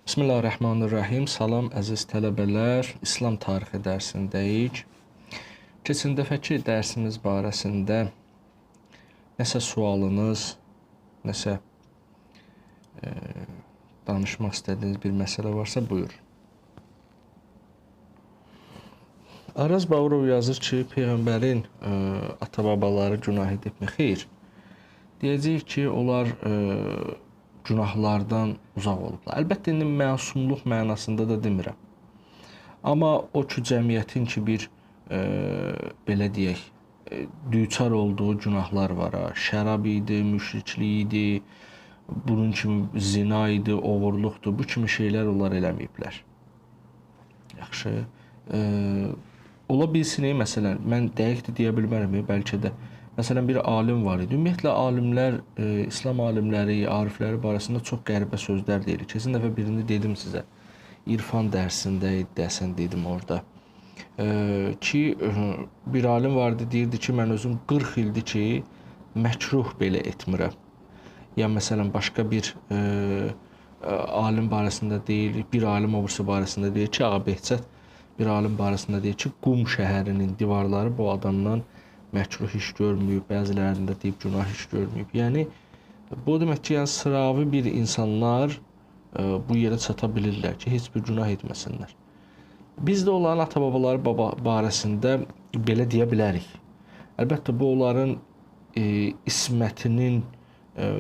Bismillahirrahmanirrahim. Salam əziz tələbələr. İslam tarixi dərsindəyik. Keçən dəfəki dərsimiz barəsində nəsə sualınız, nəsə danışmaq istədiyiniz bir məsələ varsa buyur. Araz Bağırov yazır ki, Peyğəmbərin ata-babaları günah edibmi? Xeyr. Deyəcəyik ki, onlar günahlardan uzaq olublar. Əlbəttə, indi məsumluq mənasında da demirəm. Amma o ki, cəmiyyətin ki, bir, belə deyək, düçar olduğu günahlar var. Ha. Şərab idi, müşriklik idi, bunun kimi zina idi, oğurluqdur. Bu kimi şeylər onlar eləməyiblər. Yaxşı. Ola bilsin, məsələn, mən dəqiq də deyə bilmərəm, bəlkə də. Məsələn, bir alim var idi. Ümumiyyətlə, alimlər, İslam alimləri, arifləri barəsində çox qəribə sözlər deyilir. Keçən dəfə birini dedim sizə. İrfan dərsində idi, deyəsən dedim orada. Ki, bir alim vardı, deyirdi ki, mən özüm 40 ildir ki, məkruh belə etmirəm. Ya məsələn, başqa bir alim barəsində deyil, bir alim o birisi barəsində deyir ki, Ağa Behçət bir alim barəsində deyir ki, Qum şəhərinin divarları bu adamdan məkruh iş görməyib, bəzilərində deyib günah iş görməyib. Yəni, bu demək ki, yəni, sıravi bir insanlar bu yerə çata bilirlər ki, heç bir günah etməsinlər. Biz də onların ata-babaları barəsində belə deyə bilərik. Əlbəttə, bu onların ismətinin,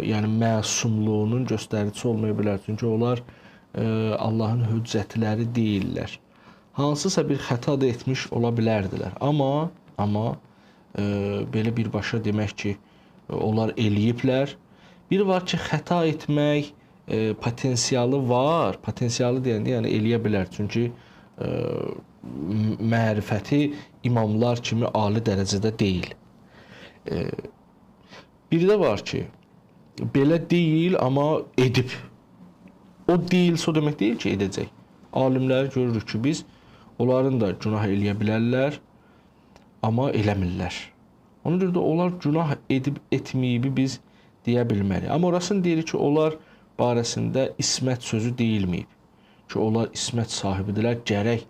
yəni məsumluğunun göstəricisi olmaya bilər. Çünki onlar Allahın hüccətləri deyirlər. Hansısa bir xəta da etmiş ola bilərdilər. Amma belə birbaşa demək ki, onlar eləyiblər. Bir var ki, xəta etmək potensialı var. Potensialı deyəndə, yəni eləyə bilər. Çünki mərifəti imamlar kimi ali dərəcədə deyil. Bir də var ki, belə deyil, amma edib. O deyilsə, o demək deyil ki, edəcək. Alimləri görürük ki, biz onların da günah eləyə bilərlər, amma eləmirlər. Ona görə də onlar günah edib etməyibi biz deyə bilmərik. Amma orasını deyirik ki, onlar barəsində ismət sözü deyilməyib. Ki, onlar ismət sahibidirlər, gərək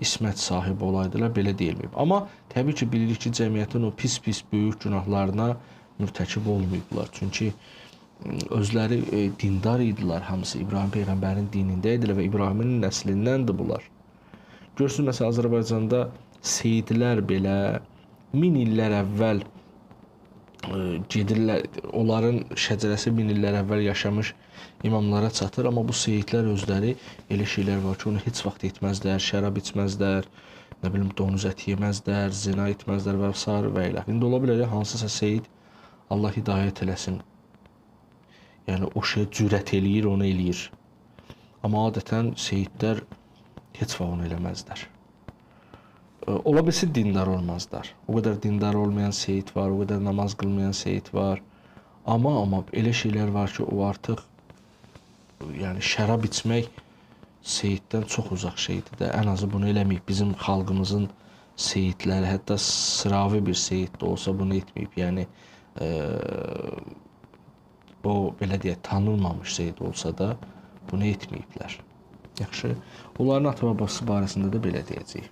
ismət sahibi olaydılar, belə deyilməyib. Amma təbii ki, bilirik ki, cəmiyyətin o pis-pis böyük günahlarına mürtəkib olmayıblar. Çünki özləri dindar idilər hamısı. İbrahim Peyğəmbərin dinində idilər və İbrahimin nəslindəndir bunlar. Görürsünüz, məsələn, Azərbaycanda seyidlər belə min illər əvvəl gedirlər, onların şəcərəsi min illər əvvəl yaşamış imamlara çatır, amma bu seyidlər özləri elə şeylər var ki, onu heç vaxt etməzlər, şərab içməzlər, nə bilim, donuz əti yeməzlər, zina etməzlər və s. və ilə. İndi ola bilər, hansısa seyid Allah hidayət eləsin, yəni o şeyə cürət eləyir, onu eləyir. Amma adətən seyidlər heç vaxt onu eləməzlər. Ola bilsin dindar olmazlar. O qədər dindar olmayan seyid var, o qədər namaz qılmayan seyid var. Amma elə şeylər var ki, o artıq yəni şərab içmək seyiddən çox uzaq şeydir də. Ən azı bunu eləməyib. Bizim xalqımızın seyidləri, hətta sıravi bir seyid də olsa bunu etməyib. Yəni o belə deyək, tanınmamış seyid olsa da bunu etməyiblər. Yaxşı, onların ata-babası barəsində də belə deyəcəyik.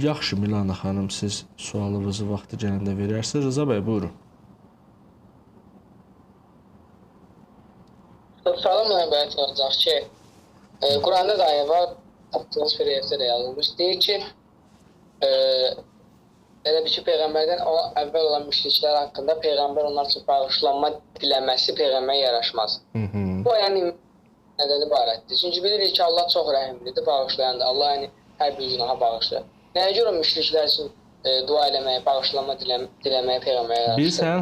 Yaxşı, Milana xanım, siz sualınızı vaxtı gələndə verərsiniz. Rıza bəy, buyurun. Sualım mənə belə olacaq ki, Quranda da ayə var, tapdığınız PDF-də də yazılmış. Deyir ki, elə bir ki, Peyğəmbərdən əvvəl olan müşriklər haqqında Peyğəmbər onlar üçün bağışlanma diləməsi Peyğəmbərə yaraşmaz. Bu ayənin nədən ibarətdir? Çünki bilirik ki, Allah çox rəhimlidir, bağışlayandır. Allah yəni hər bir günaha bağışlayır. Nəyə görə müşriklər üçün dua eləməyə, bağışlanma diləməyə Peyğəmbərə yaraşır? Bilirsən,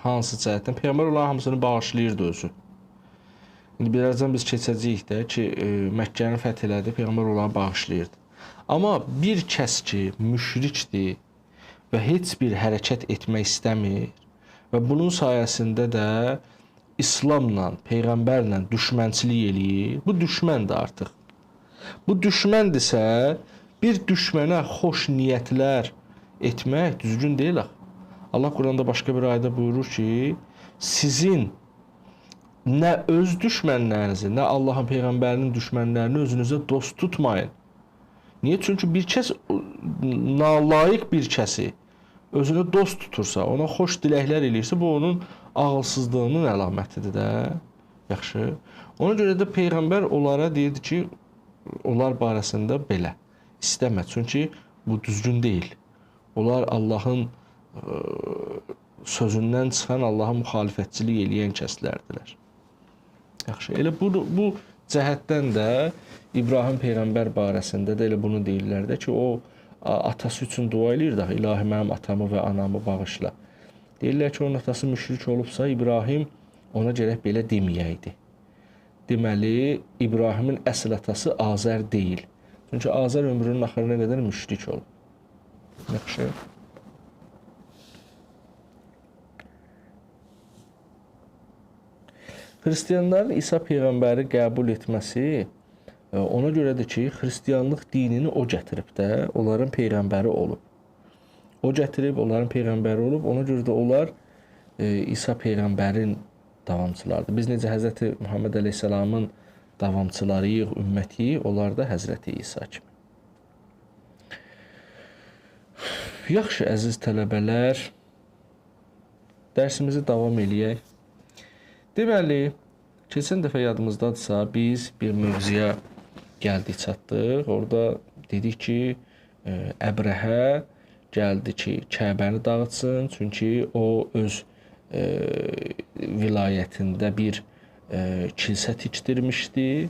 hansı cəhətdən? Peyğəmbər onların hamısını bağışlayırdı özü. İndi birazdan biz keçəcəyik də ki, Məkkəni fəth elədi, Peyğəmbər onları bağışlayırdı. Amma bir kəs ki, müşrikdir və heç bir hərəkət etmək istəmir və bunun sayəsində də İslamla, Peyğəmbərlə düşmənçilik eləyir, bu düşməndir artıq. Bu düşməndirsə, bir düşmənə xoş niyyətlər etmək düzgün deyil axı. Allah Quranda başqa bir ayədə buyurur ki, sizin Nə öz düşmənlərinizi, nə Allahın peyğəmbərinin düşmənlərini özünüzə dost tutmayın. Niyə? Çünki bir kəs nalayiq bir kəsi özünə dost tutursa, ona xoş diləklər eləyirsə, bu onun ağılsızlığının əlamətidir də. Yaxşı. Ona görə də peyğəmbər onlara deyirdi ki, onlar barəsində belə istəmə. Çünki bu düzgün deyil. Onlar Allahın sözündən çıxan, Allaha müxalifətçilik eləyən kəslərdilər. Yaxşı, elə bu cəhətdən də İbrahim peyğəmbər barəsində də elə bunu deyirlər də ki, o atası üçün dua eləyir də, ilahi mənim atamı və anamı bağışla. Deyirlər ki, onun atası müşrik olubsa, İbrahim ona gərək belə deməyəydi. Deməli, İbrahimin əsl atası Azər deyil. Çünki Azər ömrünün axırına qədər müşrik olub. Yaxşı. Xristianların İsa peyğəmbəri qəbul etməsi ona görədir ki, xristianlıq dinini o gətirib də, onların peyğəmbəri olub. O gətirib, onların peyğəmbəri olub, ona görə də onlar İsa peyğəmbərin davamçılarıdır. Biz necə Həzrəti Muhammed əleyhissalamın davamçılarıyıq, ümmətiyik, onlar da Həzrəti İsa kimi. Yaxşı, əziz tələbələr, dərsimizi davam eləyək. Deməli, keçən dəfə yadımızdadırsa, biz bir mövzuya gəldik, çatdıq. Orada dedik ki, Əbrəhə gəldi ki, Kəbəni dağıtsın, çünki o öz vilayətində bir kilsə tikdirmişdi.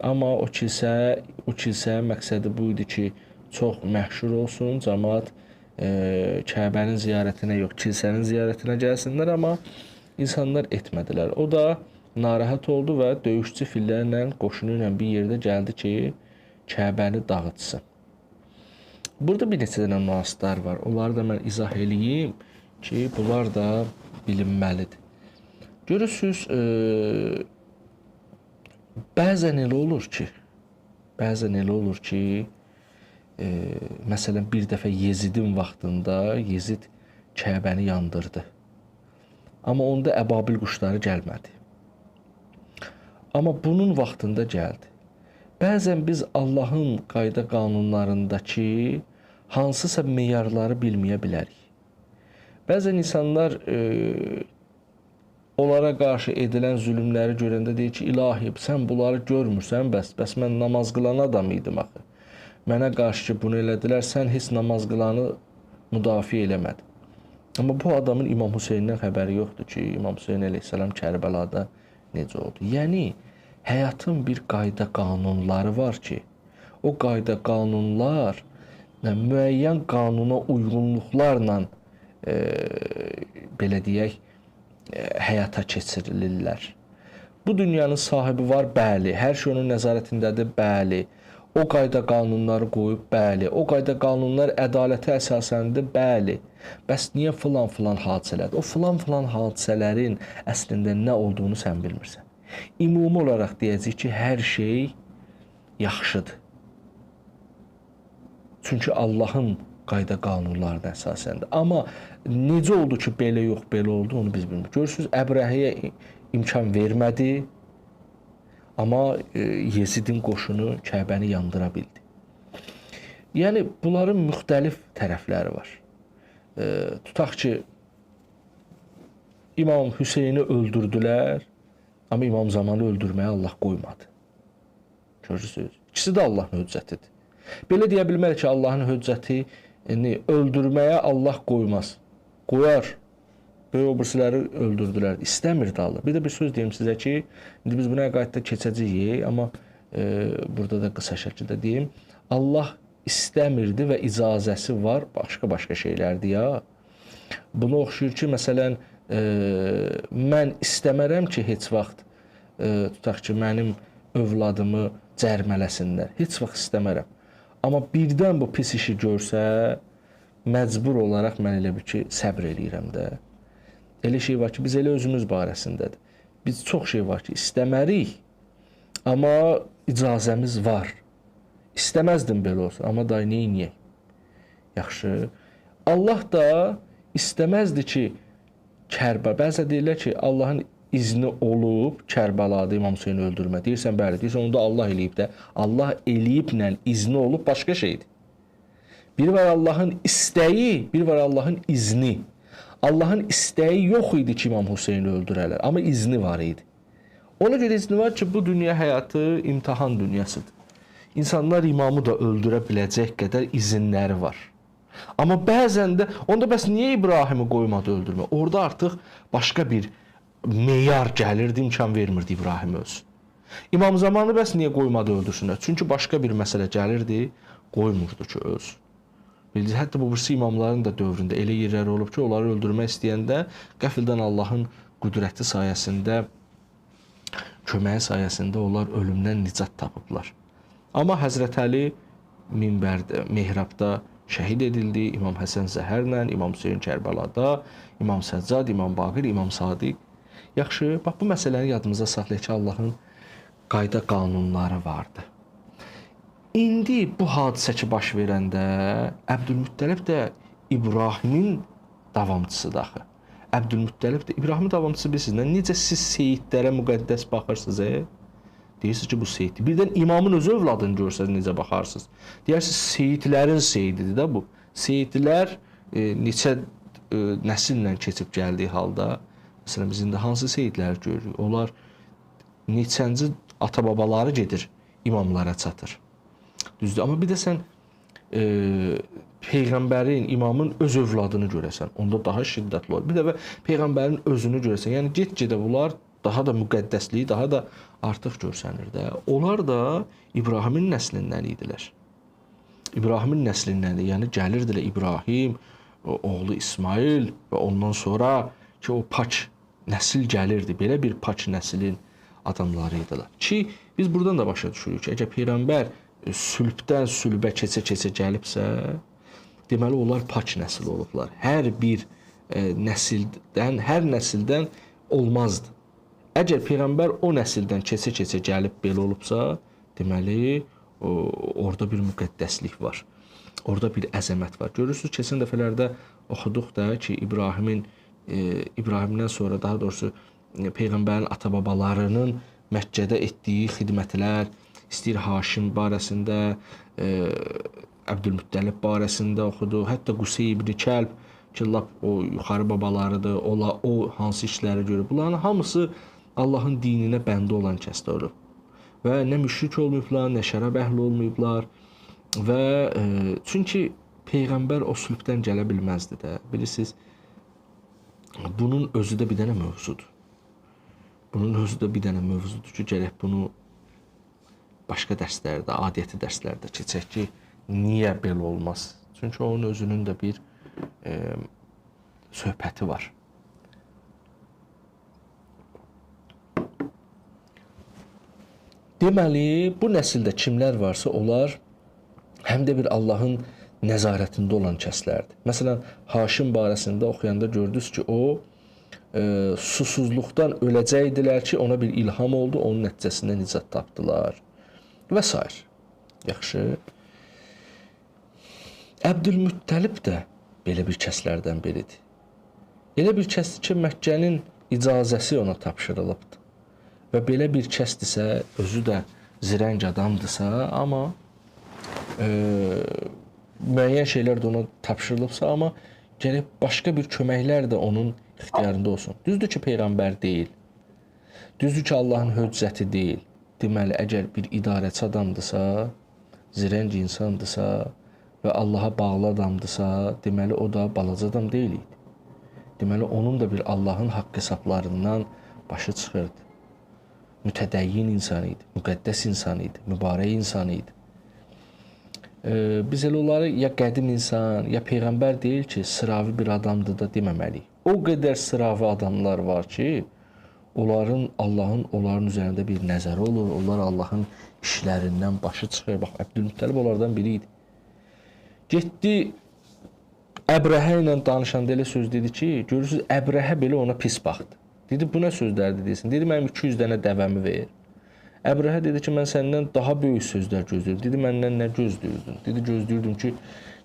Amma o kilsənin məqsədi bu idi ki, çox məşhur olsun, cəmaat Kəbənin ziyarətinə yox, kilsənin ziyarətinə gəlsinlər, amma insanlar etmədilər. O da narahat oldu və döyüşçü fillərlə, qoşunu ilə bir yerdə gəldi ki, Kəbəni dağıtsın. Burada bir neçə dənə nüanslar var. Onları da mən izah eləyim ki, bunlar da bilinməlidir. Görürsünüz, bəzən elə olur ki, məsələn, bir dəfə Yezidin vaxtında Yezid Kəbəni yandırdı. Amma onda əbabil quşları gəlmədi. Amma bunun vaxtında gəldi. Bəzən biz Allahın qayda qanunlarındakı hansısa meyarları bilməyə bilərik. Bəzən insanlar onlara qarşı edilən zülmləri görəndə deyir ki, ilahi, sən bunları görmürsən, bəs mən namaz qılan adam idim axı. Mənə qarşı ki, bunu elədilər, sən heç namaz qılanı müdafiə eləmədin. Amma bu adamın İmam Hüseyndən xəbəri yoxdur ki, İmam Hüseyn əleyhissalam Kərbəlada necə oldu. Yəni, həyatın bir qayda qanunları var ki, o qayda qanunlar müəyyən qanuna uyğunluqlarla, belə deyək, həyata keçirilirlər. Bu dünyanın sahibi var, bəli, hər şey onun nəzarətindədir, bəli. O qayda qanunları qoyub, bəli. O qayda qanunlar ədalətə əsasəndir, bəli. Bəs niyə filan-filan hadisələrdir? O filan-filan hadisələrin əslində nə olduğunu sən bilmirsən. Ümumi olaraq deyəcək ki, hər şey yaxşıdır. Çünki Allahın qayda qanunlarına əsasəndir. Amma necə oldu ki, belə yox, belə oldu, onu biz bilmirik. Görürsünüz, Əbrəhəyə imkan vermədi. Amma Yezidin qoşunu Kəbəni yandıra bildi. Yəni, bunların müxtəlif tərəfləri var. Tutaq ki, İmam Hüseyni öldürdülər, amma İmam Zamanı öldürməyə Allah qoymadı. Görürsünüz, ikisi də Allahın höccətidir. Belə deyə bilmərik ki, Allahın höccətini öldürməyə Allah qoymaz. Qoyar. Böyük obrisiləri öldürdülər. İstəmirdi Allah. Bir də bir söz deyim sizə ki, indi biz buna əqaiddə keçəcəyik, amma burada da qısa şəkildə deyim. Allah istəmirdi və icazəsi var, başqa-başqa şeylərdir ya. Buna oxşuyur ki, məsələn, mən istəmərəm ki, heç vaxt, tutaq ki, mənim övladımı cərmələsinlər. Heç vaxt istəmərəm. Amma birdən bu pis işi görsə, məcbur olaraq mən elə bil ki, səbr eləyirəm də. Elə şey var ki, biz elə özümüz barəsindədir. Biz çox şey var ki, istəmərik, amma icazəmiz var. İstəməzdim belə olsun, amma da neyniyək? Yaxşı. Allah da istəməzdi ki, Kərbə. Bəzən deyirlər ki, Allahın izni olub Kərbəlada İmam Hüseyni öldürmə. Deyirsən, bəli, deyirsən, onu da Allah eləyib də. Allah eləyiblə izni olub başqa şeydir. Bir var Allahın istəyi, bir var Allahın izni. Allahın istəyi yox idi ki, İmam Hüseyni öldürələr, amma izni var idi. Ona görə izni var ki, bu dünya həyatı imtahan dünyasıdır. İnsanlar imamı da öldürə biləcək qədər izinləri var. Amma bəzən də, onda bəs niyə İbrahimi qoymadı öldürmə? Orada artıq başqa bir meyar gəlirdi, imkan vermirdi İbrahim ölsün. İmam Zamanı bəs niyə qoymadı öldürsünlər? Çünki başqa bir məsələ gəlirdi, qoymurdu ki, ölsün. Bildiniz, hətta bu birisi imamların da dövründə elə yerlər olub ki, onları öldürmək istəyəndə qəfildən Allahın qüdrəti sayəsində, köməyi sayəsində onlar ölümdən nicat tapıblar. Amma Həzrət Əli minbərdə, mehrabda şəhid edildi, İmam Həsən zəhərlə, İmam Hüseyn Kərbəlada, İmam Səccad, İmam Baqir, İmam Sadiq. Yaxşı, bax bu məsələni yadımıza saxlayaq ki, Allahın qayda qanunları vardı. İndi bu hadisə ki baş verəndə Əbdülmüttəlib də İbrahimin davamçısıdır axı. Əbdülmüttəlib də İbrahimin davamçısı bilirsiniz. Necə siz seyidlərə müqəddəs baxırsınız, Deyirsiniz ki, bu seyiddir. Birdən imamın öz övladını görsəniz necə baxarsınız? Deyirsiniz, seyidlərin seyididir də bu. Seyidlər neçə nəsillə keçib gəldiyi halda, məsələn, biz indi hansı seyidləri görürük? Onlar neçənci ata-babaları gedir, imamlara çatır. Düzdür, amma bir də sən peyğəmbərin, imamın öz övladını görəsən, onda daha şiddətli olur. Bir də peyğəmbərin özünü görəsən, yəni get-gedə bunlar daha da müqəddəsliyi, daha da artıq görsənir də. Onlar da İbrahimin nəslindən idilər. İbrahimin nəslindən, yəni gəlirdilər İbrahim, oğlu İsmail və ondan sonra ki, o pak nəsil gəlirdi. Belə bir pak nəslin adamları idilər. Ki, biz buradan da başa düşürük ki, əgər peyğəmbər sülbdən sülbə keçə-keçə gəlibsə, deməli onlar pak nəsil olublar. Hər bir nəsildən, hər nəsildən olmazdı. Əgər peyğəmbər o nəsildən keçə-keçə gəlib belə olubsa, deməli orada bir müqəddəslik var. Orada bir əzəmət var. Görürsünüz, keçən dəfələrdə oxuduq da ki, İbrahimdən sonra, daha doğrusu peyğəmbərin ata-babalarının Məkkədə etdiyi xidmətlər, istəyir Haşim barəsində, Əbdülmüttəlib barəsində oxuduq, hətta Qusey ibn Kəlb ki, lap o yuxarı babalarıdır, o hansı işləri görür. Bunların hamısı Allahın dininə bəndə olan kəslər olub. Və nə müşrik olmayıblar, nə şərab əhli olmayıblar. Və çünki peyğəmbər o sülbdən gələ bilməzdi də. Bilirsiniz, bunun özü də bir dənə mövzudur. Bunun özü də bir dənə mövzudur ki, gərək bunu başqa dərslərdə, adiyyəti dərslərdə keçək ki, niyə belə olmaz? Çünki onun özünün də bir söhbəti var. Deməli, bu nəsildə kimlər varsa, onlar həm də bir Allahın nəzarətində olan kəslərdir. Məsələn, Haşim barəsində oxuyanda gördünüz ki, o susuzluqdan öləcəkdilər ki, ona bir ilham oldu, onun nəticəsində nicat tapdılar və s. Yaxşı. Əbdülmüttəlib də belə bir kəslərdən biridir. Elə bir kəsdir ki, Məkkənin icazəsi ona tapşırılıbdır. Və belə bir kəsdirsə, özü də zirəng adamdırsa, amma müəyyən şeylər də ona tapşırılıbsa, amma gərək başqa bir köməklər də onun ixtiyarında olsun. Düzdür ki, peyğəmbər deyil. Düzdür ki, Allahın höccəti deyil. Deməli, əgər bir idarəçi adamdırsa, zirəng insandırsa və Allaha bağlı adamdırsa, deməli, o da balaca adam deyil idi. Deməli, onun da bir Allahın haqq hesablarından başı çıxırdı. Mütədəyyin insan idi, müqəddəs insan idi, mübarək insan idi. Biz elə onları ya qədim insan, ya peyğəmbər deyil ki, sıravi bir adamdır da deməməliyik. O qədər sıravi adamlar var ki, onların, Allahın onların üzərində bir nəzəri olur, onlar Allahın işlərindən başı çıxır. Bax, Əbdülmüttəlib onlardan biri idi. Getdi, Əbrəhə ilə danışanda elə söz dedi ki, görürsünüz, Əbrəhə belə ona pis baxdı. Dedi, bu nə sözlərdir deyilsin? Dedi, mənim 200 dənə dəvəmi ver. Əbrəhə dedi ki, mən səndən daha böyük sözlər gözləyirdim. Dedi, məndən nə gözləyirdin? Dedi, gözləyirdim ki,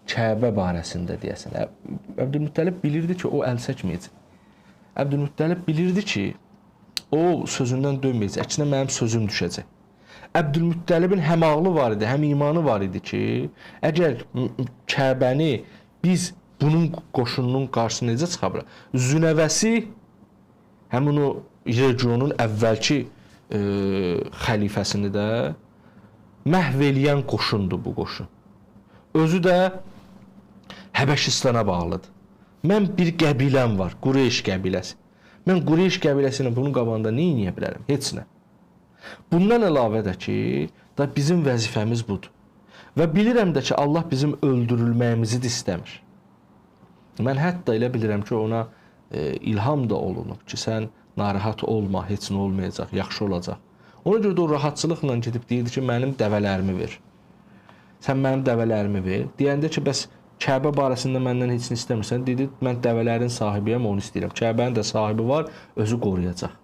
Kəbə barəsində deyəsən. Əbdülmüttəlib bilirdi ki, o əl çəkməyəcək. Əbdülmüttəlib bilirdi ki, O sözündən dönməyəcək. Əksinə mənim sözüm düşəcək. Əbdülmüttəlibin həm ağlı var idi, həm imanı var idi ki, əgər Kəbəni biz bunun qoşununun qarşısına necə çıxa bilər? Zünəvəsi həmin o regionun əvvəlki xəlifəsini də məhv eləyən qoşundur bu qoşun. Özü də Həbəşistana bağlıdır. Mən bir qəbiləm var, Qureyş qəbiləsi. Mən Qureyş qəbiləsini bunun qabağında nə edə bilərəm? Heç nə. Bundan əlavə də ki, da bizim vəzifəmiz budur. Və bilirəm də ki, Allah bizim öldürülməyimizi də istəmir. Mən hətta elə bilirəm ki, ona ilham da olunub ki, sən narahat olma, heç nə olmayacaq, yaxşı olacaq. Ona görə də o rahatçılıqla gedib deyirdi ki, mənim dəvələrimi ver. Sən mənim dəvələrimi ver. Deyəndə ki, bəs Kəbə barəsində məndən heç nə istəmirsən. Dedi, mən dəvələrin sahibiyəm, onu istəyirəm. Kəbənin də sahibi var, özü qoruyacaq.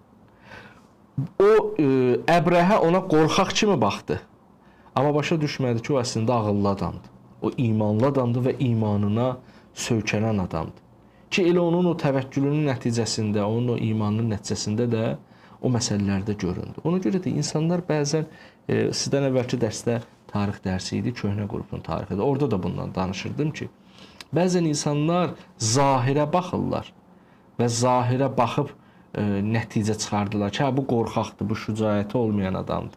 O, Əbrəhə ona qorxaq kimi baxdı. Amma başa düşmədi ki, o əslində ağıllı adamdır. O imanlı adamdır və imanına söykənən adamdır. Ki, elə onun o təvəkkülünün nəticəsində, onun o imanının nəticəsində də o məsələlərdə göründü. Ona görə də insanlar bəzən, sizdən əvvəlki dərsdə tarix dərsi idi, köhnə qrupun tarixidir. Orada da bundan danışırdım ki, bəzən insanlar zahirə baxırlar və zahirə baxıb nəticə çıxardılar ki, hə, bu qorxaqdır, bu şücaəti olmayan adamdır.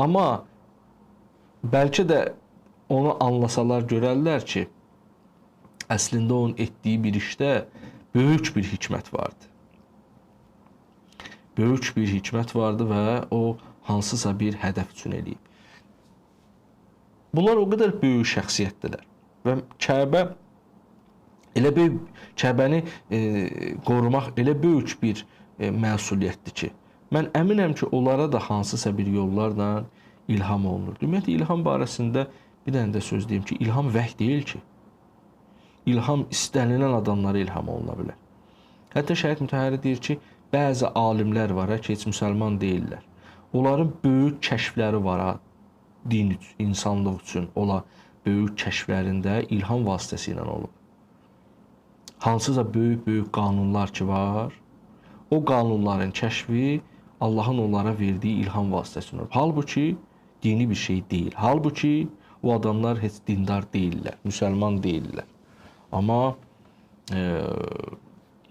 Amma bəlkə də onu anlasalar görərlər ki, əslində onun etdiyi bir işdə böyük bir hikmət vardı. Böyük bir hikmət vardı və o hansısa bir hədəf üçün eləyib. Bunlar o qədər böyük şəxsiyyətdirlər və Kəbə elə böyük, Kəbəni qorumaq elə böyük bir məsuliyyətdir ki, mən əminəm ki, onlara da hansısa bir yollarla ilham olunur. Ümumiyyətlə, ilham barəsində bir dənə də söz deyim ki, ilham vəhy deyil ki. İlham istənilən adamlara ilham oluna bilər. Hətta Şəhid Mütəhəri deyir ki, bəzi alimlər var ki, heç müsəlman deyirlər. Onların böyük kəşfləri var ha, din üçün, insanlıq üçün ola böyük kəşflərində ilham vasitəsilə olub. Hansısa böyük-böyük qanunlar ki var, o qanunların kəşfi Allahın onlara verdiyi ilham vasitəsilə olub. Halbuki dini bir şey deyil. Halbuki o adamlar heç dindar deyirlər, müsəlman deyirlər. Amma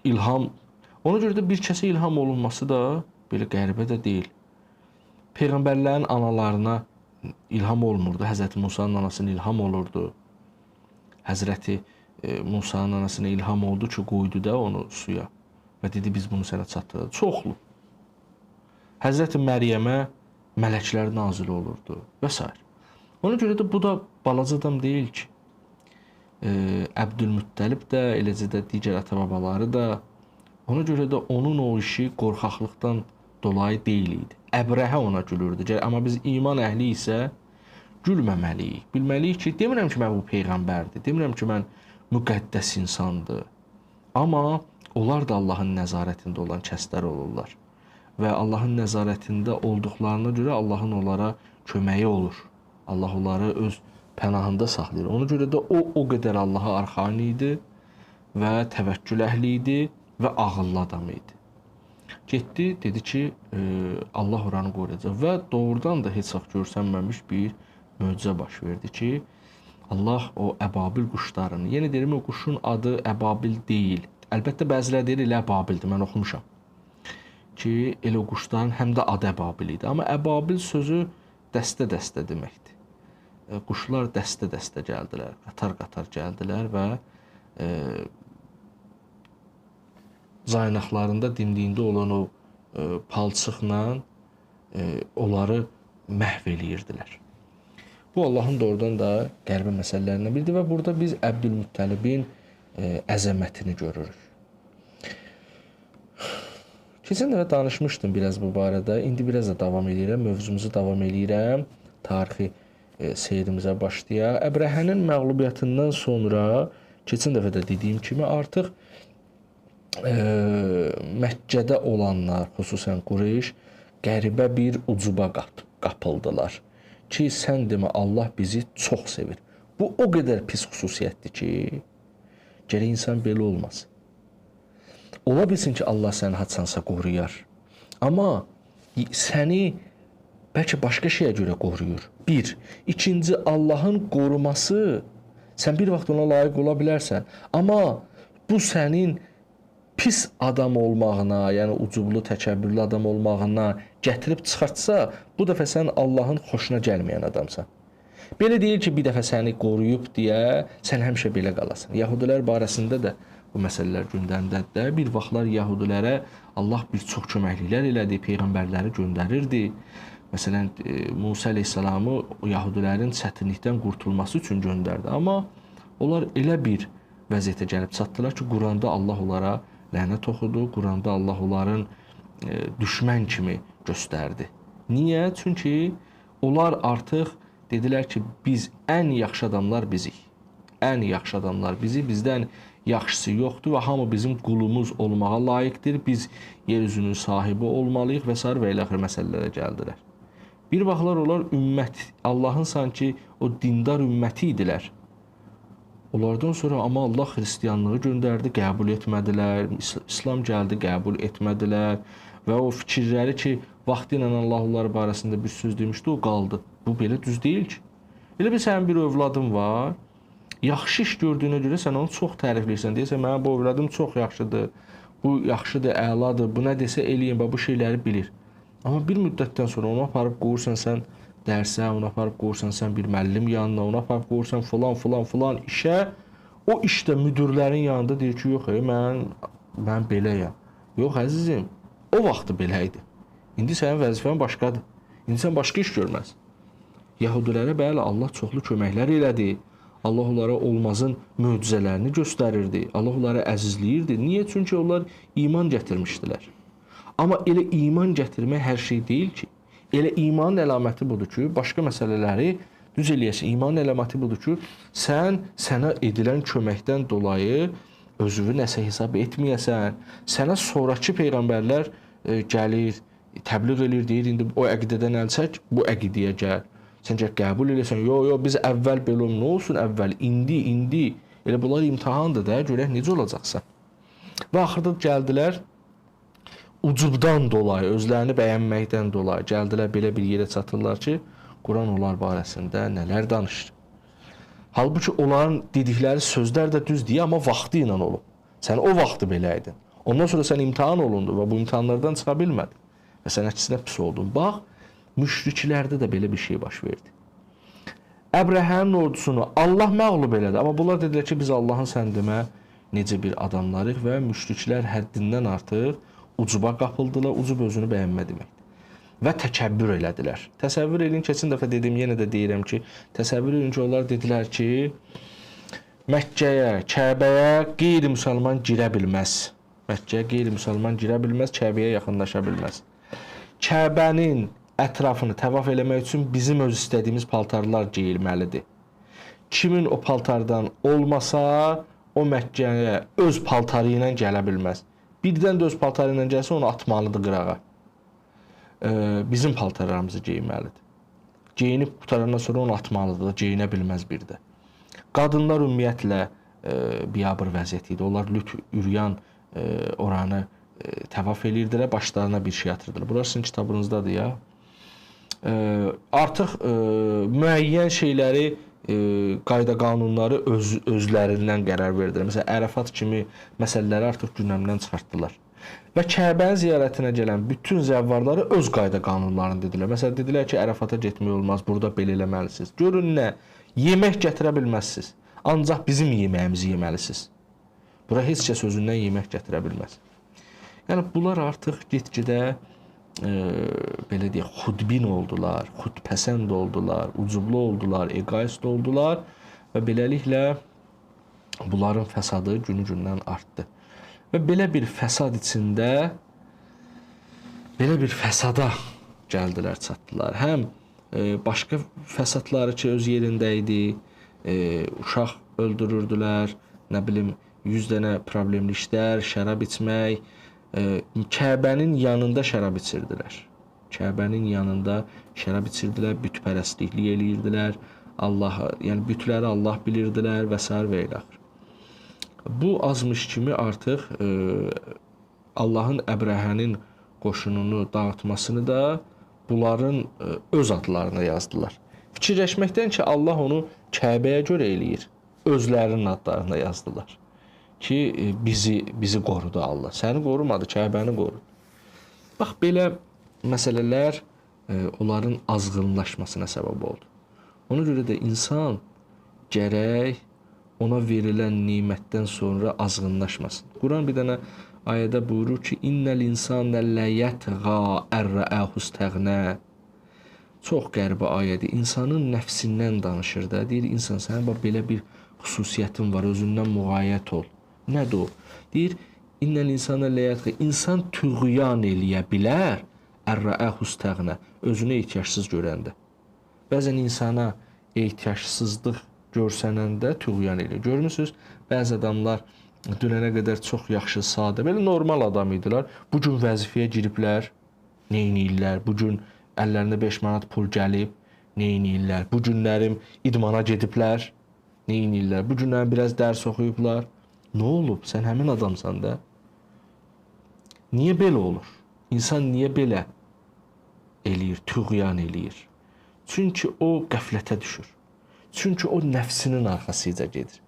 ilham, ona görə də bir kəsə ilham olunması da belə qəribə də deyil. Peyğəmbərlərin analarına ilham olmurdu. Həzrəti Musanın anasına ilham olurdu. Həzrəti Musanın anasına ilham oldu ki, qoydu da onu suya və dedi, biz bunu sənə çatdırırıq. Çoxlu. Həzrəti Məryəmə mələklər nazil olurdu və s. Ona görə də bu da balaca adam deyil ki. Əbdülmüttəlib də, eləcə də digər ata-babaları da, ona görə də onun o işi qorxaqlıqdan dolayı deyil idi. Əbrəhə ona gülürdü. Amma biz iman əhli isə gülməməliyik. Bilməliyik ki, demirəm ki, mən bu peyğəmbərdir, demirəm ki, mən müqəddəs insandır. Amma onlar da Allahın nəzarətində olan kəslər olurlar. Və Allahın nəzarətində olduqlarına görə Allahın onlara köməyi olur. Allah onları öz pənahında saxlayır. Ona görə də o qədər Allaha arxain idi və təvəkkül əhli idi və ağıllı adam idi. Getdi, dedi ki, Allah oranı qoruyacaq və doğrudan da heç vaxt görsənməmiş bir möcüzə baş verdi ki, Allah o əbabil quşlarını, yenə deyirəm, o quşun adı əbabil deyil. Əlbəttə, bəzilər deyir, elə əbabildir, mən oxumuşam ki, elə o quşların həm də adı əbabil idi. Amma əbabil sözü dəstə-dəstə deməkdir. Quşlar dəstə-dəstə gəldilər, qatar-qatar gəldilər və caynaqlarında dimdiyində olan o palçıqla onları məhv eləyirdilər. Bu, Allahın doğrudan da qəribə məsələlərindən biridir və burada biz Əbdülmüttəlibin əzəmətini görürük. Keçən dəfə danışmışdım biraz bu barədə, indi biraz da davam eləyirəm, mövzumuzu davam eləyirəm, tarixi seyrimizə başlayaq. Əbrəhənin məğlubiyyətindən sonra, keçən dəfə də dediyim kimi, artıq Məkkədə olanlar, xüsusən Qureyş, qəribə bir ucuba qapıldılar ki, sən demə Allah bizi çox sevir. Bu o qədər pis xüsusiyyətdir ki, gərək insan belə olmaz. Ola bilsin ki, Allah səni haçansa qoruyar. Amma səni bəlkə başqa şeyə görə qoruyur. Bir. İkinci, Allahın qoruması, sən bir vaxt ona layiq ola bilərsən. Amma bu sənin pis adam olmağına, yəni ucublu, təkəbbürlü adam olmağına gətirib çıxartsa, bu dəfə sən Allahın xoşuna gəlməyən adamsan. Belə deyil ki, bir dəfə səni qoruyub deyə sən həmişə belə qalasan. Yahudilər barəsində də bu məsələlər gündəmdədir də. Bir vaxtlar yahudilərə Allah bir çox köməkliklər elədi, peyğəmbərləri göndərirdi. Məsələn, Musa əleyhissalamı yahudilərin çətinlikdən qurtulması üçün göndərdi. Amma onlar elə bir vəziyyətə gəlib çatdılar ki, Quranda Allah onlara lənət oxudu, Quranda Allah onların düşmən kimi göstərdi. Niyə? Çünki onlar artıq dedilər ki, biz ən yaxşı adamlar bizik. Ən yaxşı adamlar bizi, bizdən yaxşısı yoxdur və hamı bizim qulumuz olmağa layiqdir. Biz yer üzünün sahibi olmalıyıq və sair və ilaxır məsələlərə gəldilər. Bir vaxtlar onlar ümmət, Allahın sanki o dindar ümməti idilər. Onlardan sonra amma Allah xristianlığı göndərdi, qəbul etmədilər, İslam gəldi, qəbul etmədilər və o fikirləri ki, vaxtı ilə Allah onlar barəsində bir söz demişdi, o qaldı. Bu belə düz deyil ki. Elə bir sənin bir övladın var, yaxşı iş gördüyünə görə sən onu çox tərifləyirsən. Deyirsən, mənim bu övladım çox yaxşıdır, bu yaxşıdır, əladır, bu nə desə eləyim, bu şeyləri bilir. Amma bir müddətdən sonra onu aparıb qoyursan sən dərsə, onu aparıb qoyursan sən bir müəllim yanına, onu aparıb qoyursan filan, filan, filan işə, o işdə müdürlərin yanında deyir ki, yox, mən beləyəm. Yox, əzizim, o vaxtı belə idi. İndi sənin vəzifən başqadır. İndi sən başqa iş görməz. Yahudilərə bəli, Allah çoxlu köməklər elədi. Allah onlara olmazın möcüzələrini göstərirdi. Allah onları əzizləyirdi. Niyə? Çünki onlar iman gətirmişdilər. Amma elə iman gətirmək hər şey deyil ki. Elə imanın əlaməti budur ki, başqa məsələləri düz eləyəsən. İmanın əlaməti budur ki, sən sənə edilən köməkdən dolayı özünü nəsə hesab etməyəsən. Sənə sonrakı peyğəmbərlər gəlir, təbliğ eləyir, deyir, indi o əqidədən əl çək, bu əqidəyə gəl. Sən gəl qəbul eləsən, yox, yox, biz əvvəl belə olum, nə olsun əvvəl, indi, indi. Elə bunlar imtahandır da, görək necə olacaqsa. Və axırda gəldilər, ucubdan dolayı, özlərini bəyənməkdən dolayı gəldilər, belə bir yerə çatırlar ki, Quran onlar barəsində nələr danışır. Halbuki onların dedikləri sözlər də düz deyə, amma vaxtı ilə olub. Sən o vaxtı belə idin. Ondan sonra sən imtahan olundu və bu imtahanlardan çıxa bilmədin. Və sən əksinə pis oldun. Bax, müşriklərdə də belə bir şey baş verdi. Əbrəhənin ordusunu Allah məğlub elədi. Amma bunlar dedilər ki, biz Allahın sən demə necə bir adamlarıq və müşriklər həddindən artıq ucuba qapıldılar. Ucub özünü bəyənmə deməkdir. Və təkəbbür elədilər. Təsəvvür edin, keçən dəfə dedim, yenə də deyirəm ki, təsəvvür edin ki, onlar dedilər ki, Məkkəyə, Kəbəyə qeyri-müsəlman girə bilməz. Məkkəyə qeyri-müsəlman girə bilməz, Kəbəyə yaxınlaşa bilməz. Kəbənin ətrafını təvaf eləmək üçün bizim öz istədiyimiz paltarlar geyilməlidir. Kimin o paltardan olmasa, o Məkkəyə öz paltarı ilə gələ bilməz. Birdən də öz paltarı ilə gəlsə, onu atmalıdır qırağa. Bizim paltarlarımızı geyinməlidir. Geyinib qutarandan sonra onu atmalıdır, geyinə bilməz bir də. Qadınlar ümumiyyətlə biabır vəziyyəti idi. Onlar lüt, üryan oranı təvaf eləyirdilər, başlarına bir şey atırdılar. Bunlar sizin kitabınızdadır ya. Artıq müəyyən şeyləri, qayda qanunları özlərindən qərar verdilər. Məsələn, Ərəfat kimi məsələləri artıq gündəmdən çıxartdılar. Və Kəbənin ziyarətinə gələn bütün zəvvarları öz qayda qanunlarını dedilər. Məsələn, dedilər ki, Ərəfata getmək olmaz, burada belə eləməlisiniz. Görün nə, yemək gətirə bilməzsiniz. Ancaq bizim yeməyimizi yeməlisiniz. Bura heç kəs özündən yemək gətirə bilməz. Yəni, bunlar artıq get-gedə belə deyək, xudbin oldular, xudpəsənd oldular, ucublu oldular, egoist oldular və beləliklə bunların fəsadı günü-gündən artdı. Və belə bir fəsad içində, belə bir fəsada gəldilər, çatdılar. Həm başqa fəsadları ki, öz yerində idi, uşaq öldürürdülər, nə bilim, 100 dənə problemli işlər, şərab içmək, Kəbənin yanında şərab içirdilər. Kəbənin yanında şərab içirdilər, bütpərəstliklik eləyirdilər, Allah, yəni bütləri Allah bilirdilər və sair və ilaxır. Bu azmış kimi artıq Allahın Əbrəhənin qoşununu dağıtmasını da bunların öz adlarına yazdılar. Fikirləşməkdən ki, Allah onu Kəbəyə görə eləyir, özlərinin adlarına yazdılar ki, bizi qorudu Allah. Səni qorumadı, Kəbəni qorudu. Bax, belə məsələlər onların azğınlaşmasına səbəb oldu. Ona görə də insan gərək ona verilən nimətdən sonra azğınlaşmasın. Quran bir dənə ayədə buyurur ki, İnnəl insanə ləyətğa ər-rəəhu istəğnə. Çox qəribə ayədir. İnsanın nəfsindən danışır da. Deyir, insan, sənin bax belə bir xüsusiyyətin var, özündən müğayət ol. Nədir o? Deyir, İnnəl insanə ləyətğa. İnsan tüğyan eləyə bilər ər-rəəhu istəğnə, özünü ehtiyacsız görəndə. Bəzən insana ehtiyacsızlıq görsənəndə tüğyan eləyir. Görmüsünüz, bəzi adamlar dünənə qədər çox yaxşı, sadə, belə normal adam idilər. Bu gün vəzifəyə giriblər, neyniyirlər? Bu gün əllərində 5 manat pul gəlib, neyniyirlər? Bu günlərim idmana gediblər, neyniyirlər? Bu günlərim biraz dərs oxuyublar. Nə olub? Sən həmin adamsan da. Niyə belə olur? İnsan niyə belə eləyir, tüğyan eləyir? Çünki o qəflətə düşür. Çünki o nəfsinin arxasıca gedir.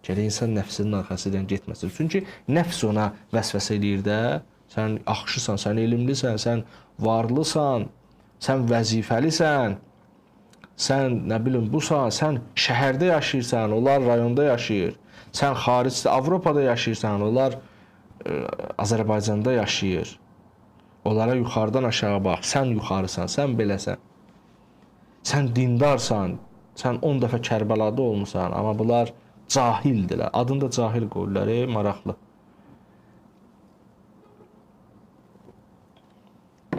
Gərək insan nəfsinin arxasıca getməsin. Çünki nəfs ona vəsvəsə eləyir də, sən yaxşısan, sən elmlisən, sən varlısan, sən vəzifəlisən, sən nə bilim busan, sən şəhərdə yaşayırsan, onlar rayonda yaşayır. Sən xaricdə, Avropada yaşayırsan, onlar Azərbaycanda yaşayır. Onlara yuxarıdan aşağı bax, sən yuxarısan, sən beləsən. Sən dindarsan, sən 10 dəfə Kərbəlada olmusan, amma bunlar cahildirlər. Adını da cahil qoyurlar, maraqlı.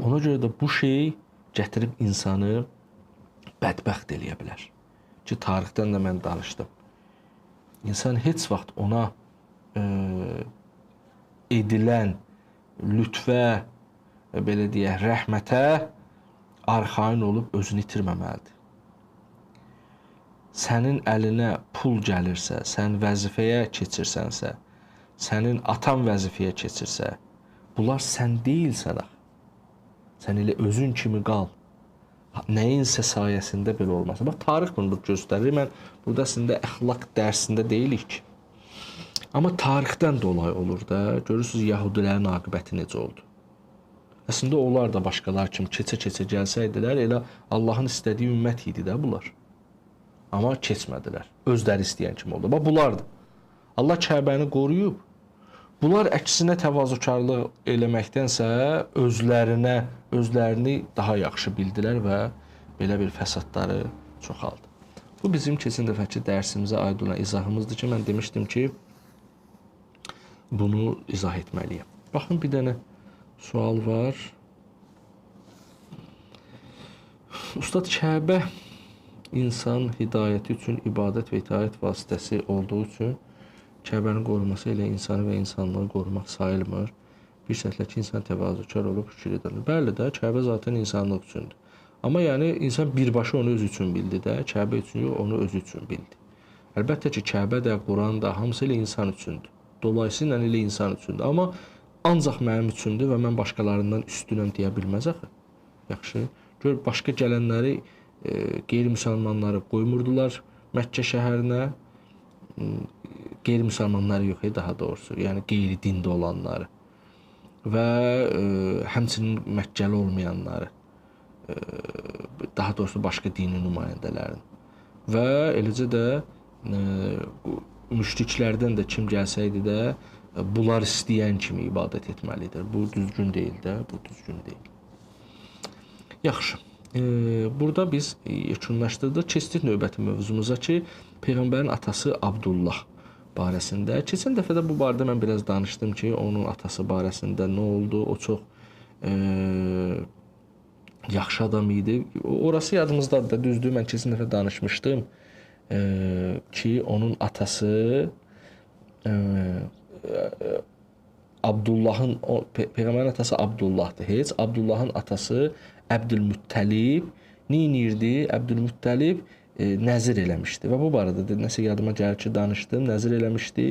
Ona görə də bu şey gətirib insanı bədbəxt eləyə bilər. Ki, tarixdən də mən danışdım. İnsan heç vaxt ona edilən lütfə, belə deyək, rəhmətə arxayın olub özünü itirməməlidir. Sənin əlinə pul gəlirsə, sən vəzifəyə keçirsənsə, sənin atan vəzifəyə keçirsə, bunlar sən deyilsən axı. Sən elə özün kimi qal. Nəyinsə sayəsində belə olmasın. Bax, tarix bunu göstərir. Mən burada əslində əxlaq dərsində deyilik ki. Amma tarixdən dolayı olur da. Görürsünüz, Yahudilərin aqibəti necə oldu. Əslində, onlar da başqalar kimi keçə-keçə gəlsəydilər, elə Allahın istədiyi ümmət idi də bunlar. Amma keçmədilər. Özləri istəyən kimi oldu. Bax, bunlardır. Allah Kəbəni qoruyub. Bunlar əksinə təvazökarlıq eləməkdənsə özlərini daha yaxşı bildilər və belə bir fəsadları çoxaldı. Bu bizim keçən dəfəki dərsimizə aid olan izahımızdır ki, mən demişdim ki, bunu izah etməliyəm. Baxın, bir dənə sual var. Ustad, Kəbə insan hidayəti üçün ibadət və itaət vasitəsi olduğu üçün Kəbənin qorunması ilə insanı və insanlığı qorumaq sayılmır. Bir şərtlə ki, insan təvazökar olub şükür edər. Bəli də, Kəbə zaten insanlıq üçündür. Amma yəni insan birbaşa onu özü üçün bildi də, Kəbə üçün yox, onu özü üçün bildi. Əlbəttə ki, Kəbə də, Quran da, hamısı elə insan üçündür. Dolayısıyla elə insan üçündür. Amma ancaq mənim üçündür və mən başqalarından üstünəm deyə bilməz axı. Yaxşı. Gör, başqa gələnləri, qeyri-müsəlmanları qoymurdular Məkkə şəhərinə. Qeyri-müsəlmanları yox, daha doğrusu, yəni qeyri-dində olanları və həmçinin Məkkəli olmayanları, daha doğrusu başqa dini nümayəndələrin və eləcə də müşriklərdən də kim gəlsəydi də bunlar istəyən kimi ibadət etməlidir. Bu düzgün deyil də, bu düzgün deyil. Yaxşı. Burada biz yekunlaşdırdıq. Keçdik növbəti mövzumuza ki, Peyğəmbərin atası Abdullah barəsində. Keçən dəfə də bu barədə mən biraz danışdım ki, onun atası barəsində nə oldu? O çox yaxşı adam idi. Orası yadımızdadır da, düzdür, mən keçən dəfə danışmışdım ki, onun atası Abdullahın, Peyğəmbərin atası Abdullahdır heç. Abdullahın atası Əbdülmüttəlib neynirdi? Əbdülmüttəlib nəzir eləmişdi və bu barədə də nəsə yadıma gəlir ki, danışdım, nəzir eləmişdi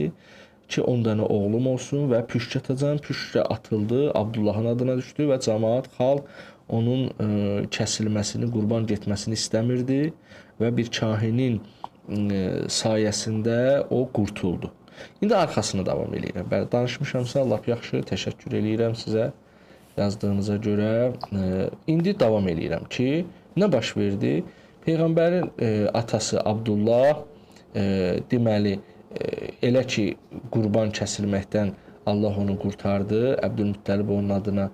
ki, 10 dənə oğlum olsun və püşkə atacam. Püşkə atıldı, Abdullahın adına düşdü və cəmaat, xalq onun kəsilməsini, qurban getməsini istəmirdi və bir kahinin sayəsində o qurtuldu. İndi arxasını davam eləyirəm. Bəli, danışmışamsa lap yaxşı, təşəkkür eləyirəm sizə yazdığınıza görə. İndi davam eləyirəm ki, nə baş verdi? Peyğəmbərin atası Abdullah deməli, elə ki, qurban kəsilməkdən Allah onu qurtardı. Əbdülmüttəlib onun adına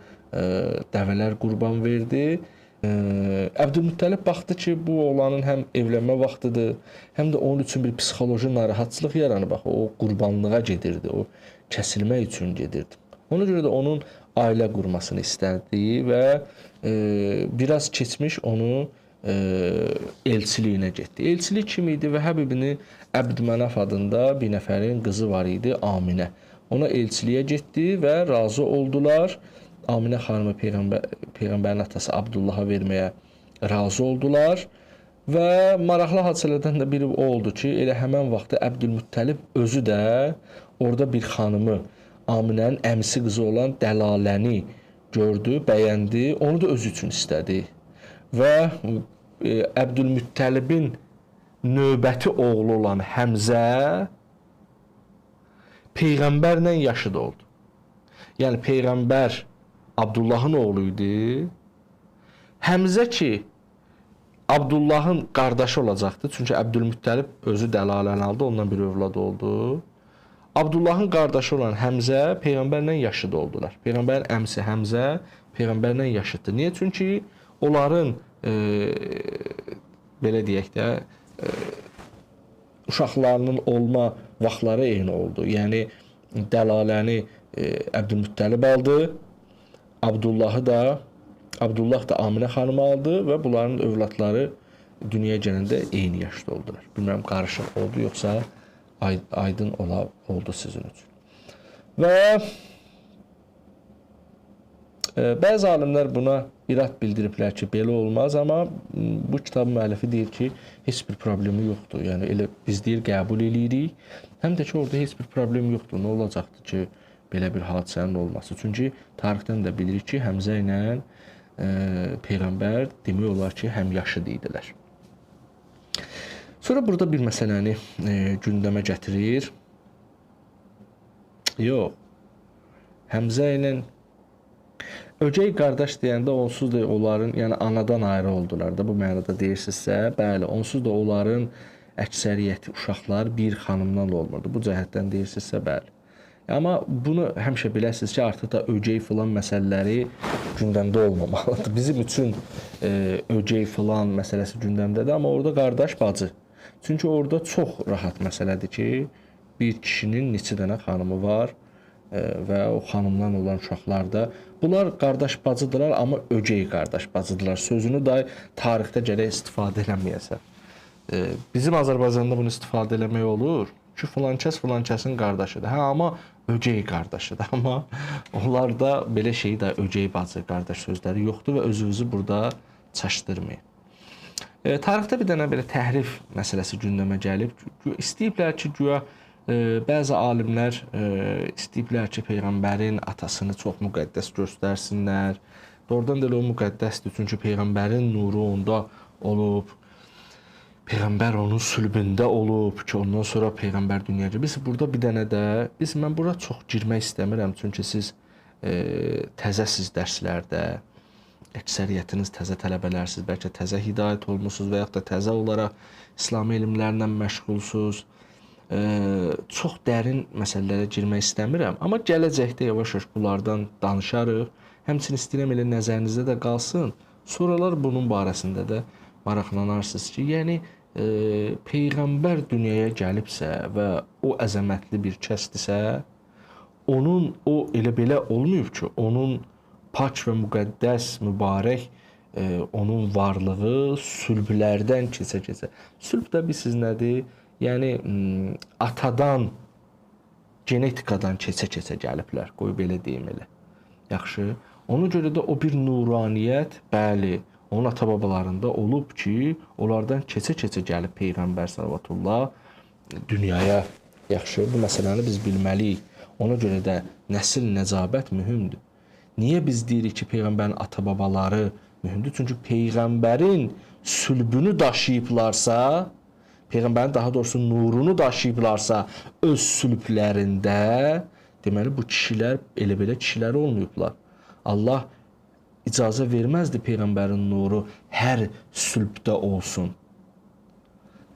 dəvələr qurban verdi. Əbdülmüttəlib baxdı ki, bu oğlanın həm evlənmə vaxtıdır, həm də onun üçün bir psixoloji narahatçılıq yaranıb. Bax, o qurbanlığa gedirdi, o kəsilmək üçün gedirdi. Ona görə də onun ailə qurmasını istədi və biraz keçmiş onu elçiliyinə getdi. Elçilik kim idi? Vəhəb ibni Əbdümənaf adında bir nəfərin qızı var idi, Aminə. Ona elçiliyə getdi və razı oldular. Aminə xanımı Peyğəmbərin atası Abdullaha verməyə razı oldular və maraqlı hadisələrdən də biri o oldu ki, elə həmən vaxtda Əbdülmüttəlib özü də orada bir xanımı, Aminənin əmisi qızı olan Dəlaləni gördü, bəyəndi, onu da özü üçün istədi və Əbdülmüttəlibin növbəti oğlu olan Həmzə Peyğəmbərlə yaşıd oldu. Yəni Peyğəmbər Abdullahın oğlu idi. Həmzə ki, Abdullahın qardaşı olacaqdı. Çünki Əbdülmüttəlib özü Dəlaləni aldı, ondan bir övlad oldu. Abdullahın qardaşı olan Həmzə Peyğəmbərlə yaşıd oldular. Peyğəmbərin əmisi Həmzə Peyğəmbərlə yaşıddır. Niyə? Çünki onların, belə deyək də, uşaqlarının olma vaxtları eyni oldu. Yəni, Dəlaləni Əbdülmüttəlib aldı, Abdullah da Aminə xanımı aldı və bunların övladları dünyaya gələndə eyni yaşda oldular. Bilmirəm, qarışıq oldu, yoxsa aydın oldu sizin üçün. Və bəzi alimlər buna irad bildiriblər ki, belə olmaz, amma bu kitabın müəllifi deyir ki, heç bir problemi yoxdur. Yəni, elə biz deyir, qəbul eləyirik. Həm də ki, orada heç bir problem yoxdur. Nə olacaqdır ki, belə bir hadisənin olması? Çünki tarixdən də bilirik ki, Həmzə ilə Peyğəmbər demək olar ki, həm yaşıd idilər. Sonra burada bir məsələni gündəmə gətirir. Yox, Həmzə ilə ögey qardaş deyəndə onsuz da onların, yəni anadan ayrı oldular da, bu mənada deyirsinizsə, bəli, onsuz da onların əksəriyyəti uşaqlar bir xanımdan olmurdu. Bu cəhətdən deyirsinizsə, bəli. Amma bunu həmişə biləsiniz ki, artıq da ögey filan məsələləri gündəmdə olmamalıdır. Bizim üçün ögey filan məsələsi gündəmdədir, amma orada qardaş bacı. Çünki orada çox rahat məsələdir ki, bir kişinin neçə dənə xanımı var və o xanımdan olan uşaqlarda bunlar qardaş bacıdırlar, amma ögey qardaş bacıdırlar. Sözünü da tarixdə gərək istifadə eləməyəsən. Bizim Azərbaycanda bunu istifadə eləmək olur ki, filankəs filankəsin qardaşıdır. Hə, amma ögey qardaşıdır. Amma onlarda belə şey də ögey bacı qardaş sözləri yoxdur və özünüzü burada çaşdırmayın. Tarixdə bir dənə belə təhrif məsələsi gündəmə gəlib. İstəyiblər ki, güya bəzi alimlər istəyiblər ki, Peyğəmbərin atasını çox müqəddəs göstərsinlər. Doğrudan da elə o müqəddəsdir, çünki Peyğəmbərin nuru onda olub. Peyğəmbər onun sülbündə olub ki, ondan sonra Peyğəmbər dünyaya gəlib. Biz burada bir dənə də, mən bura çox girmək istəmirəm, çünki siz təzəsiz dərslərdə, əksəriyyətiniz təzə tələbələrsiniz, bəlkə təzə hidayət olmuşsunuz və yaxud da təzə olaraq İslami elmlərlə məşğulsunuz. Çox dərin məsələlərə girmək istəmirəm, amma gələcəkdə yavaş-yavaş bunlardan danışarıq. Həmçinin istəyirəm elə nəzərinizdə də qalsın. Sonralar bunun barəsində də maraqlanarsınız ki, yəni Peyğəmbər dünyaya gəlibsə və o əzəmətli bir kəsdirsə, onun o elə belə olmayıb ki, onun pak və müqəddəs, mübarək onun varlığı sülblərdən keçə-keçə. Sülb də bilirsiniz nədir? Yəni atadan, genetikadan keçə-keçə gəliblər. Qoy belə deyim elə. Yaxşı. Ona görə də o bir nuraniyyət, bəli, onun ata-babalarında olub ki, onlardan keçə-keçə gəlib Peyğəmbər salavatullah dünyaya Yaxşı, bu məsələni biz bilməliyik. Ona görə də nəsil nəcabət mühümdür. Niyə biz deyirik ki, Peyğəmbərin ata-babaları mühümdür? Çünki Peyğəmbərin sülbünü daşıyıblarsa, Peyğəmbərin daha doğrusu nurunu daşıyıblarsa öz sülblərində, deməli bu kişilər elə belə kişilər olmayıblar. Allah icazə verməzdi Peyğəmbərin nuru hər sülbdə olsun.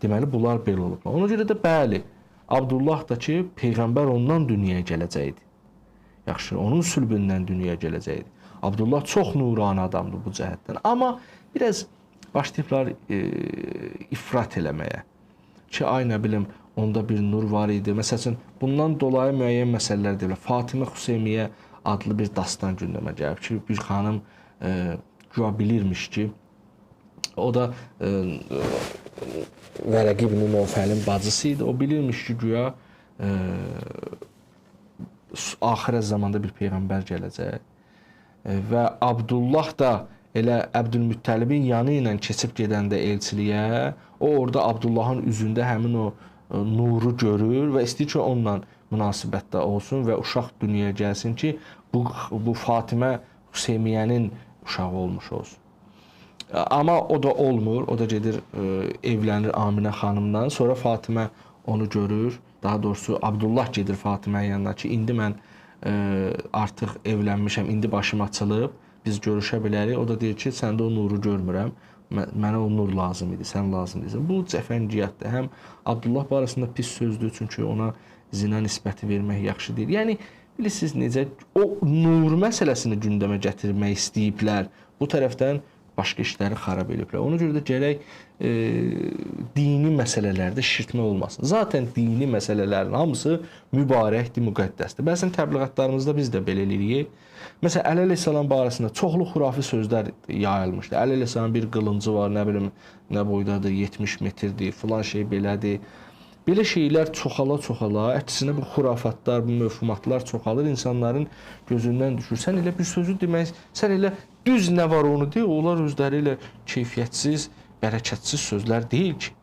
Deməli bunlar belə olublar. Ona görə də bəli, Abdullah da ki, Peyğəmbər ondan dünyaya gələcəkdi. Yaxşı, onun sülbündən dünyaya gələcəkdi. Abdullah çox nurani adamdır bu cəhətdən. Amma biraz başlayıblar ifrat eləməyə. Ki, ay nə bilim, onda bir nur var idi. Məsəl üçün, bundan dolayı müəyyən məsələlər deyirlər. Fatimə Xüseymiyə adlı bir dastan gündəmə gəlib ki, bir xanım güya bilirmiş ki, o da Vərəqi ibn Novfəlin bacısı idi. O bilirmiş ki, güya axirət zamanda bir peyğəmbər gələcək. Və Abdullah da elə Əbdülmüttəlibin yanı ilə keçib gedəndə elçiliyə, o orada Abdullahın üzündə həmin o nuru görür və istəyir ki, onunla münasibətdə olsun və uşaq dünyaya gəlsin ki, bu Fatimə Hüseymiyyənin uşağı olmuş olsun. Amma o da olmur, o da gedir evlənir Aminə xanımdan. Sonra Fatimə onu görür, daha doğrusu Abdullah gedir Fatimənin yanına ki, indi mən artıq evlənmişəm, indi başım açılıb, biz görüşə bilərik. O da deyir ki, səndə o nuru görmürəm, mənə o nur lazım idi, sən lazım deyilsən. Bu cəfəngiyatdır. Həm Abdullah barəsində pis sözdür, çünki ona zina nisbəti vermək yaxşı deyil. Yəni, bilirsiniz necə, o nur məsələsini gündəmə gətirmək istəyiblər. Bu tərəfdən başqa işləri xarab ediblər. Ona görə də gərək dini məsələlərdə şişirtmə olmasın. Zaten dini məsələlərin hamısı mübarəkdir, müqəddəsdir. Bəzən təbliğatlarımızda biz də belə eləyirik. Məsələn, Əli əleyhissalam barəsində çoxlu xurafi sözlər yayılmışdı. Əli əleyhissalamın bir qılıncı var, nə bilim, nə boydadır, 70 metrdir, filan şey belədir. Belə şeylər çoxala-çoxala, əksinə bu xurafatlar, bu mövhumatlar çoxalır, insanların gözündən düşür. Sən elə bir sözü demək, sən elə düz nə var onu de, onlar özləri elə keyfiyyətsiz, bərəkətsiz sözlər deyil ki.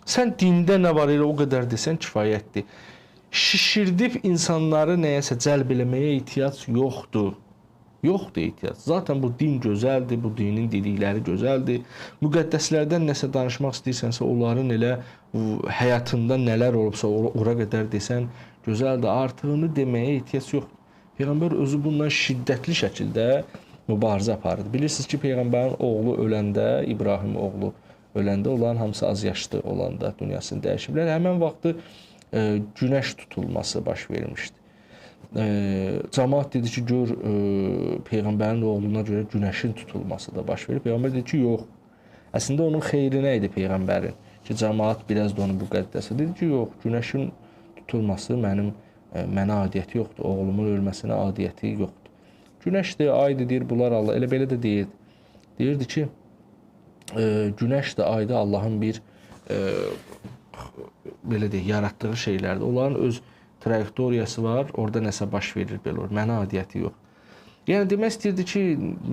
Sən dində nə var elə o qədər desən kifayətdir. Şişirdib insanları nəyəsə cəlb eləməyə ehtiyac yoxdur. Yoxdur ehtiyac. Zaten bu din gözəldir, bu dinin dedikləri gözəldir. Müqəddəslərdən nəsə danışmaq istəyirsənsə, onların elə həyatında nələr olubsa, ora qədər desən gözəldir. Artığını deməyə ehtiyac yoxdur. Peyğəmbər özü bundan şiddətli şəkildə mübarizə aparırdı. Bilirsiniz ki, Peyğəmbərin oğlu öləndə, İbrahim oğlu öləndə, onların hamısı az yaşlı olanda dünyasını dəyişiblər. Həmən vaxtı günəş tutulması baş vermişdi. Camaat dedi ki, gör, Peyğəmbərin oğluna görə günəşin tutulması da baş verib. Peyğəmbər dedi ki, yox. Əslində onun xeyrinə idi Peyğəmbərin ki, camaat biraz da onu müqəddəsə. Dedi ki, yox, günəşin tutulması mənə adiyyəti yoxdur, oğlumun ölməsinə adiyyəti yoxdur. Günəşdir, aydır, deyir, bunlar Allah. Elə belə də deyirdi. Deyirdi ki, günəş də ayda Allahın bir belə deyək, yaratdığı şeylərdir. Onların öz trayektoriyası var, orada nəsə baş verir, belə olur. Mənə adiyyəti yox. Yəni, demək istəyirdi ki,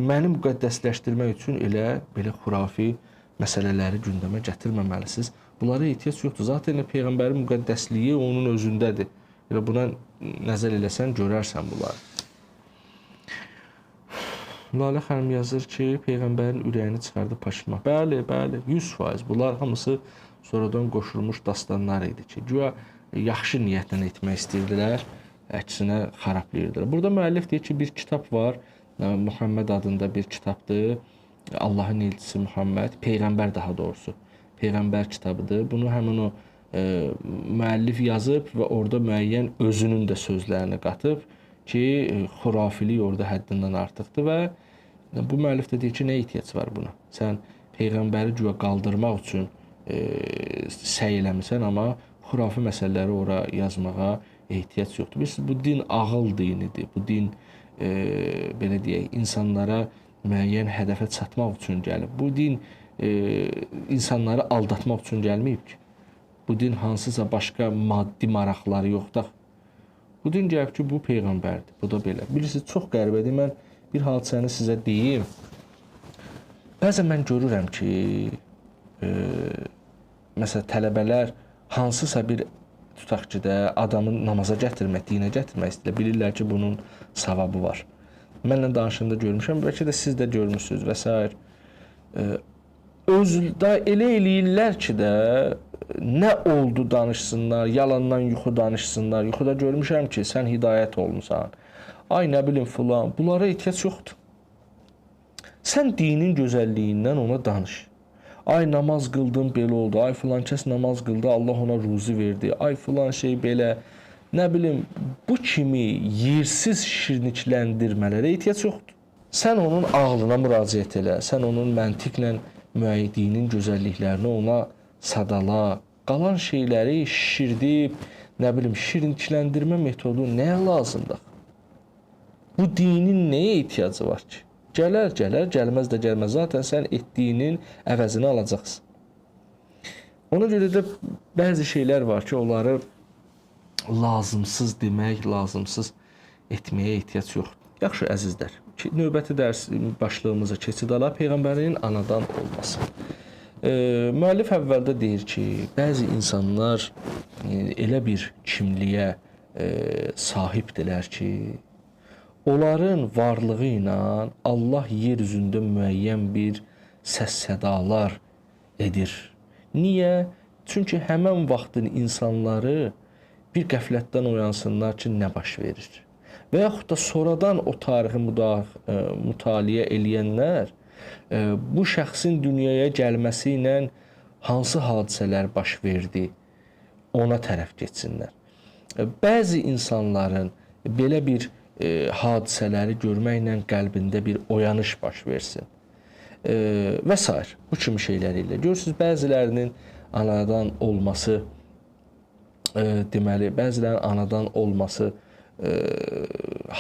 məni müqəddəsləşdirmək üçün elə belə xurafi məsələləri gündəmə gətirməməlisiniz. Bunlara ehtiyac yoxdur. Zaten Peyğəmbərin müqəddəsliyi onun özündədir. Elə buna nəzər eləsən, görərsən bunları. Lalə xanım yazır ki, Peyğəmbərin ürəyini çıxardı paşmaq. Bəli, bəli, 100%. Bunlar hamısı sonradan qoşulmuş dastanlar idi ki, güya yaxşı niyyətlə etmək istəyirdilər, əksinə xarablayırdılar. Burada müəllif deyir ki, bir kitab var, Muhammed adında bir kitabdır. Allahın elçisi Muhammed, Peyğəmbər daha doğrusu, Peyğəmbər kitabıdır. Bunu həmin o müəllif yazıb və orada müəyyən özünün də sözlərini qatıb ki, xurafilik orada həddindən artıqdır və bu müəllif də deyir ki, nə ehtiyac var buna? Sən Peyğəmbəri güya qaldırmaq üçün səy eləmisən, amma xurafi məsələləri ora yazmağa ehtiyac yoxdur. Bilirsiniz, bu din ağıl dinidir. Bu din, belə deyək, insanlara müəyyən hədəfə çatmaq üçün gəlib. Bu din insanları aldatmaq üçün gəlməyib ki. Bu din hansısa başqa maddi maraqları yoxdur. Bu din gəlib ki, bu Peyğəmbərdir. Bu da belə. Bilirsiniz, çox qəribədir. Mən bir hadisəni sizə deyim. Bəzən mən görürəm ki, məsələn, tələbələr hansısa bir tutaq ki də adamı namaza gətirmək, dinə gətirmək istəyirlər. Bilirlər ki, bunun savabı var. Mənlə danışanda görmüşəm, bəlkə də siz də görmüsünüz və s. Özdə elə eləyirlər ki də nə oldu danışsınlar, yalandan yuxu danışsınlar. Yuxuda görmüşəm ki, sən hidayət olmusan. Ay, nə bilim filan. Bunlara ehtiyac yoxdur. Sən dinin gözəlliyindən ona danış. Ay, namaz qıldım, belə oldu. Ay, filan kəs namaz qıldı, Allah ona ruzi verdi. Ay, filan şey belə. Nə bilim, bu kimi yersiz şirnikləndirmələrə ehtiyac yoxdur. Sən onun ağlına müraciət elə, sən onun məntiqlə müəyyən dinin gözəlliklərini ona sadala. Qalan şeyləri şişirdib, nə bilim, şirnikləndirmə metodu nəyə lazımdır? Bu dinin nəyə ehtiyacı var ki? Gələr, gələr, gəlməz də gəlməz. Zaten sən etdiyinin əvəzini alacaqsın. Ona görə də bəzi şeylər var ki, onları lazımsız demək, lazımsız etməyə ehtiyac yoxdur. Yaxşı, əzizlər, növbəti dərs başlığımıza keçid alaq, Peyğəmbərin anadan olması. Müəllif əvvəldə deyir ki, bəzi insanlar elə bir kimliyə sahibdirlər ki, onların varlığı ilə Allah yer üzündə müəyyən bir səs-sədalar edir. Niyə? Çünki həmən vaxtın insanları bir qəflətdən oyansınlar ki, nə baş verir. Və yaxud da sonradan o tarixi mütaliə eləyənlər bu şəxsin dünyaya gəlməsi ilə hansı hadisələr baş verdi, ona tərəf getsinlər. Bəzi insanların belə bir hadisələri görməklə qəlbində bir oyanış baş versin və s. Bu kimi şeylər ilə. Görürsünüz, bəzilərinin anadan olması, deməli, bəzilərinin anadan olması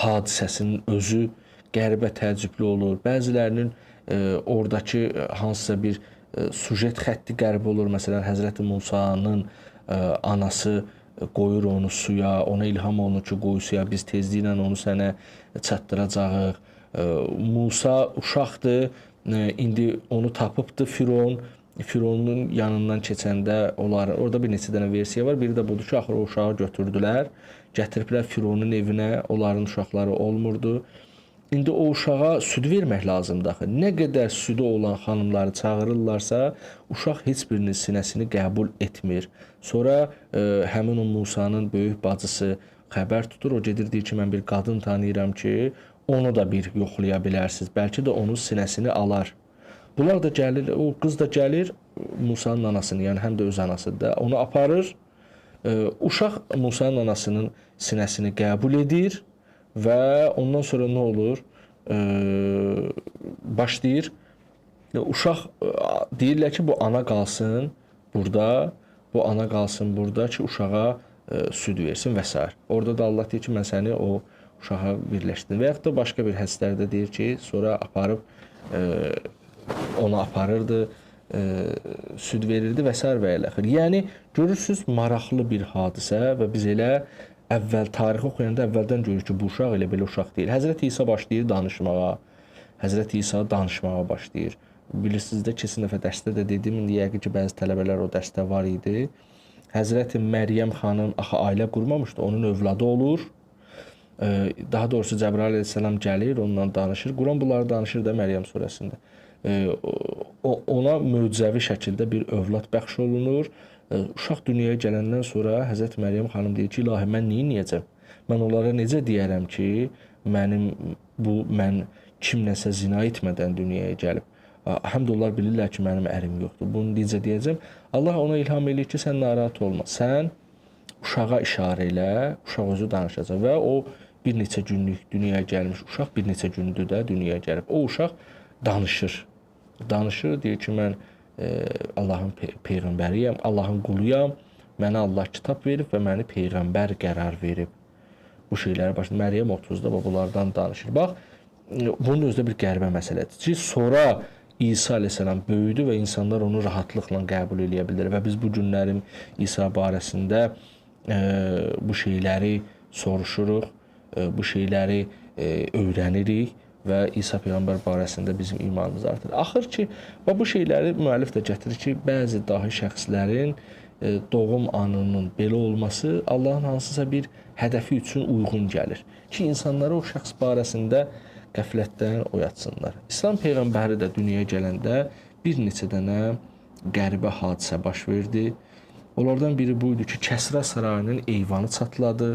hadisəsinin özü qəribə təəccüblü olur. Bəzilərinin oradakı hansısa bir sujet xətti qəribə olur. Məsələn, Həzrəti Musanın anası qoyur onu suya, ona ilham olunur ki, qoy suya, biz tezliklə onu sənə çatdıracağıq. Musa uşaqdır, indi onu tapıbdır Firon. Fironun yanından keçəndə onların, orada bir neçə dənə versiya var. Biri də budur ki, axır o uşağı götürdülər, gətiriblər Fironun evinə, onların uşaqları olmurdu. İndi o uşağa süd vermək lazımdır axı. Nə qədər südü olan xanımları çağırırlarsa, uşaq heç birinin sinəsini qəbul etmir. Sonra həmin o Musanın böyük bacısı xəbər tutur. O gedir, deyir ki, mən bir qadın tanıyıram ki, onu da bir yoxlaya bilərsiniz. Bəlkə də onun sinəsini alar. Bunlar da gəlir, o qız da gəlir Musanın anasını, yəni həm də öz anasıdır da, onu aparır. Uşaq Musanın anasının sinəsini qəbul edir və ondan sonra nə olur? Başlayır. Uşaq deyirlər ki, bu ana qalsın burada, bu ana qalsın burada ki, uşağa süd versin və s. Orada da Allah deyir ki, mən səni o uşağa birləşdirdim. Və yaxud da başqa bir hədislərdə deyir ki, sonra aparıb onu aparırdı, süd verirdi və s. və eləxir. Yəni, görürsünüz, maraqlı bir hadisə və biz elə əvvəl tarixi oxuyanda əvvəldən görürük ki, bu uşaq elə belə uşaq deyil. Həzrəti İsa başlayır danışmağa. Həzrəti İsa danışmağa başlayır. Bilirsiniz də, keçən dəfə dərsdə də dedim, indi yəqin ki, bəzi tələbələr o dərsdə var idi. Həzrəti Məryəm xanım axı ailə qurmamışdı, onun övladı olur. Daha doğrusu Cəbrail əleyhissalam gəlir, onunla danışır. Quran bunları danışır da Məryəm surəsində. Ona möcüzəvi şəkildə bir övlad bəxş olunur. Uşaq dünyaya gələndən sonra Həzrət Məryəm xanım deyir ki, ilahi, mən nə edəcəm? Mən onlara necə deyərəm ki, mən kimləsə zina etmədən dünyaya gəlib. Həm də onlar bilirlər ki, mənim ərim yoxdur. Bunu necə deyəcəm? Allah ona ilham eləyir ki, sən narahat olma. Sən uşağa işarə elə, uşaq özü danışacaq. Və o bir neçə günlük dünyaya gəlmiş uşaq, bir neçə gündür də dünyaya gəlib. O uşaq danışır. Danışır, deyir ki, mən Allahın peyğəmbəriyəm, Allahın quluyam, mənə Allah kitab verib və məni peyğəmbər qərar verib. Bu şeyləri başında Məryəm 30-da bunlardan danışır. Bax, bunun özü də bir qəribə məsələdir ki, sonra İsa əleyhissalam böyüdü və insanlar onu rahatlıqla qəbul eləyə bilər. Və biz bu günlərin İsa barəsində bu şeyləri soruşuruq, bu şeyləri öyrənirik və İsa Peyğəmbər barəsində bizim imanımız artır. Axır ki, bu şeyləri müəllif də gətirir ki, bəzi dahi şəxslərin doğum anının belə olması Allahın hansısa bir hədəfi üçün uyğun gəlir ki, insanları o şəxs barəsində qəflətdən oyatsınlar. İslam peyğəmbəri də dünyaya gələndə bir neçə dənə qəribə hadisə baş verdi. Onlardan biri bu idi ki, Kəsra sarayının eyvanı çatladı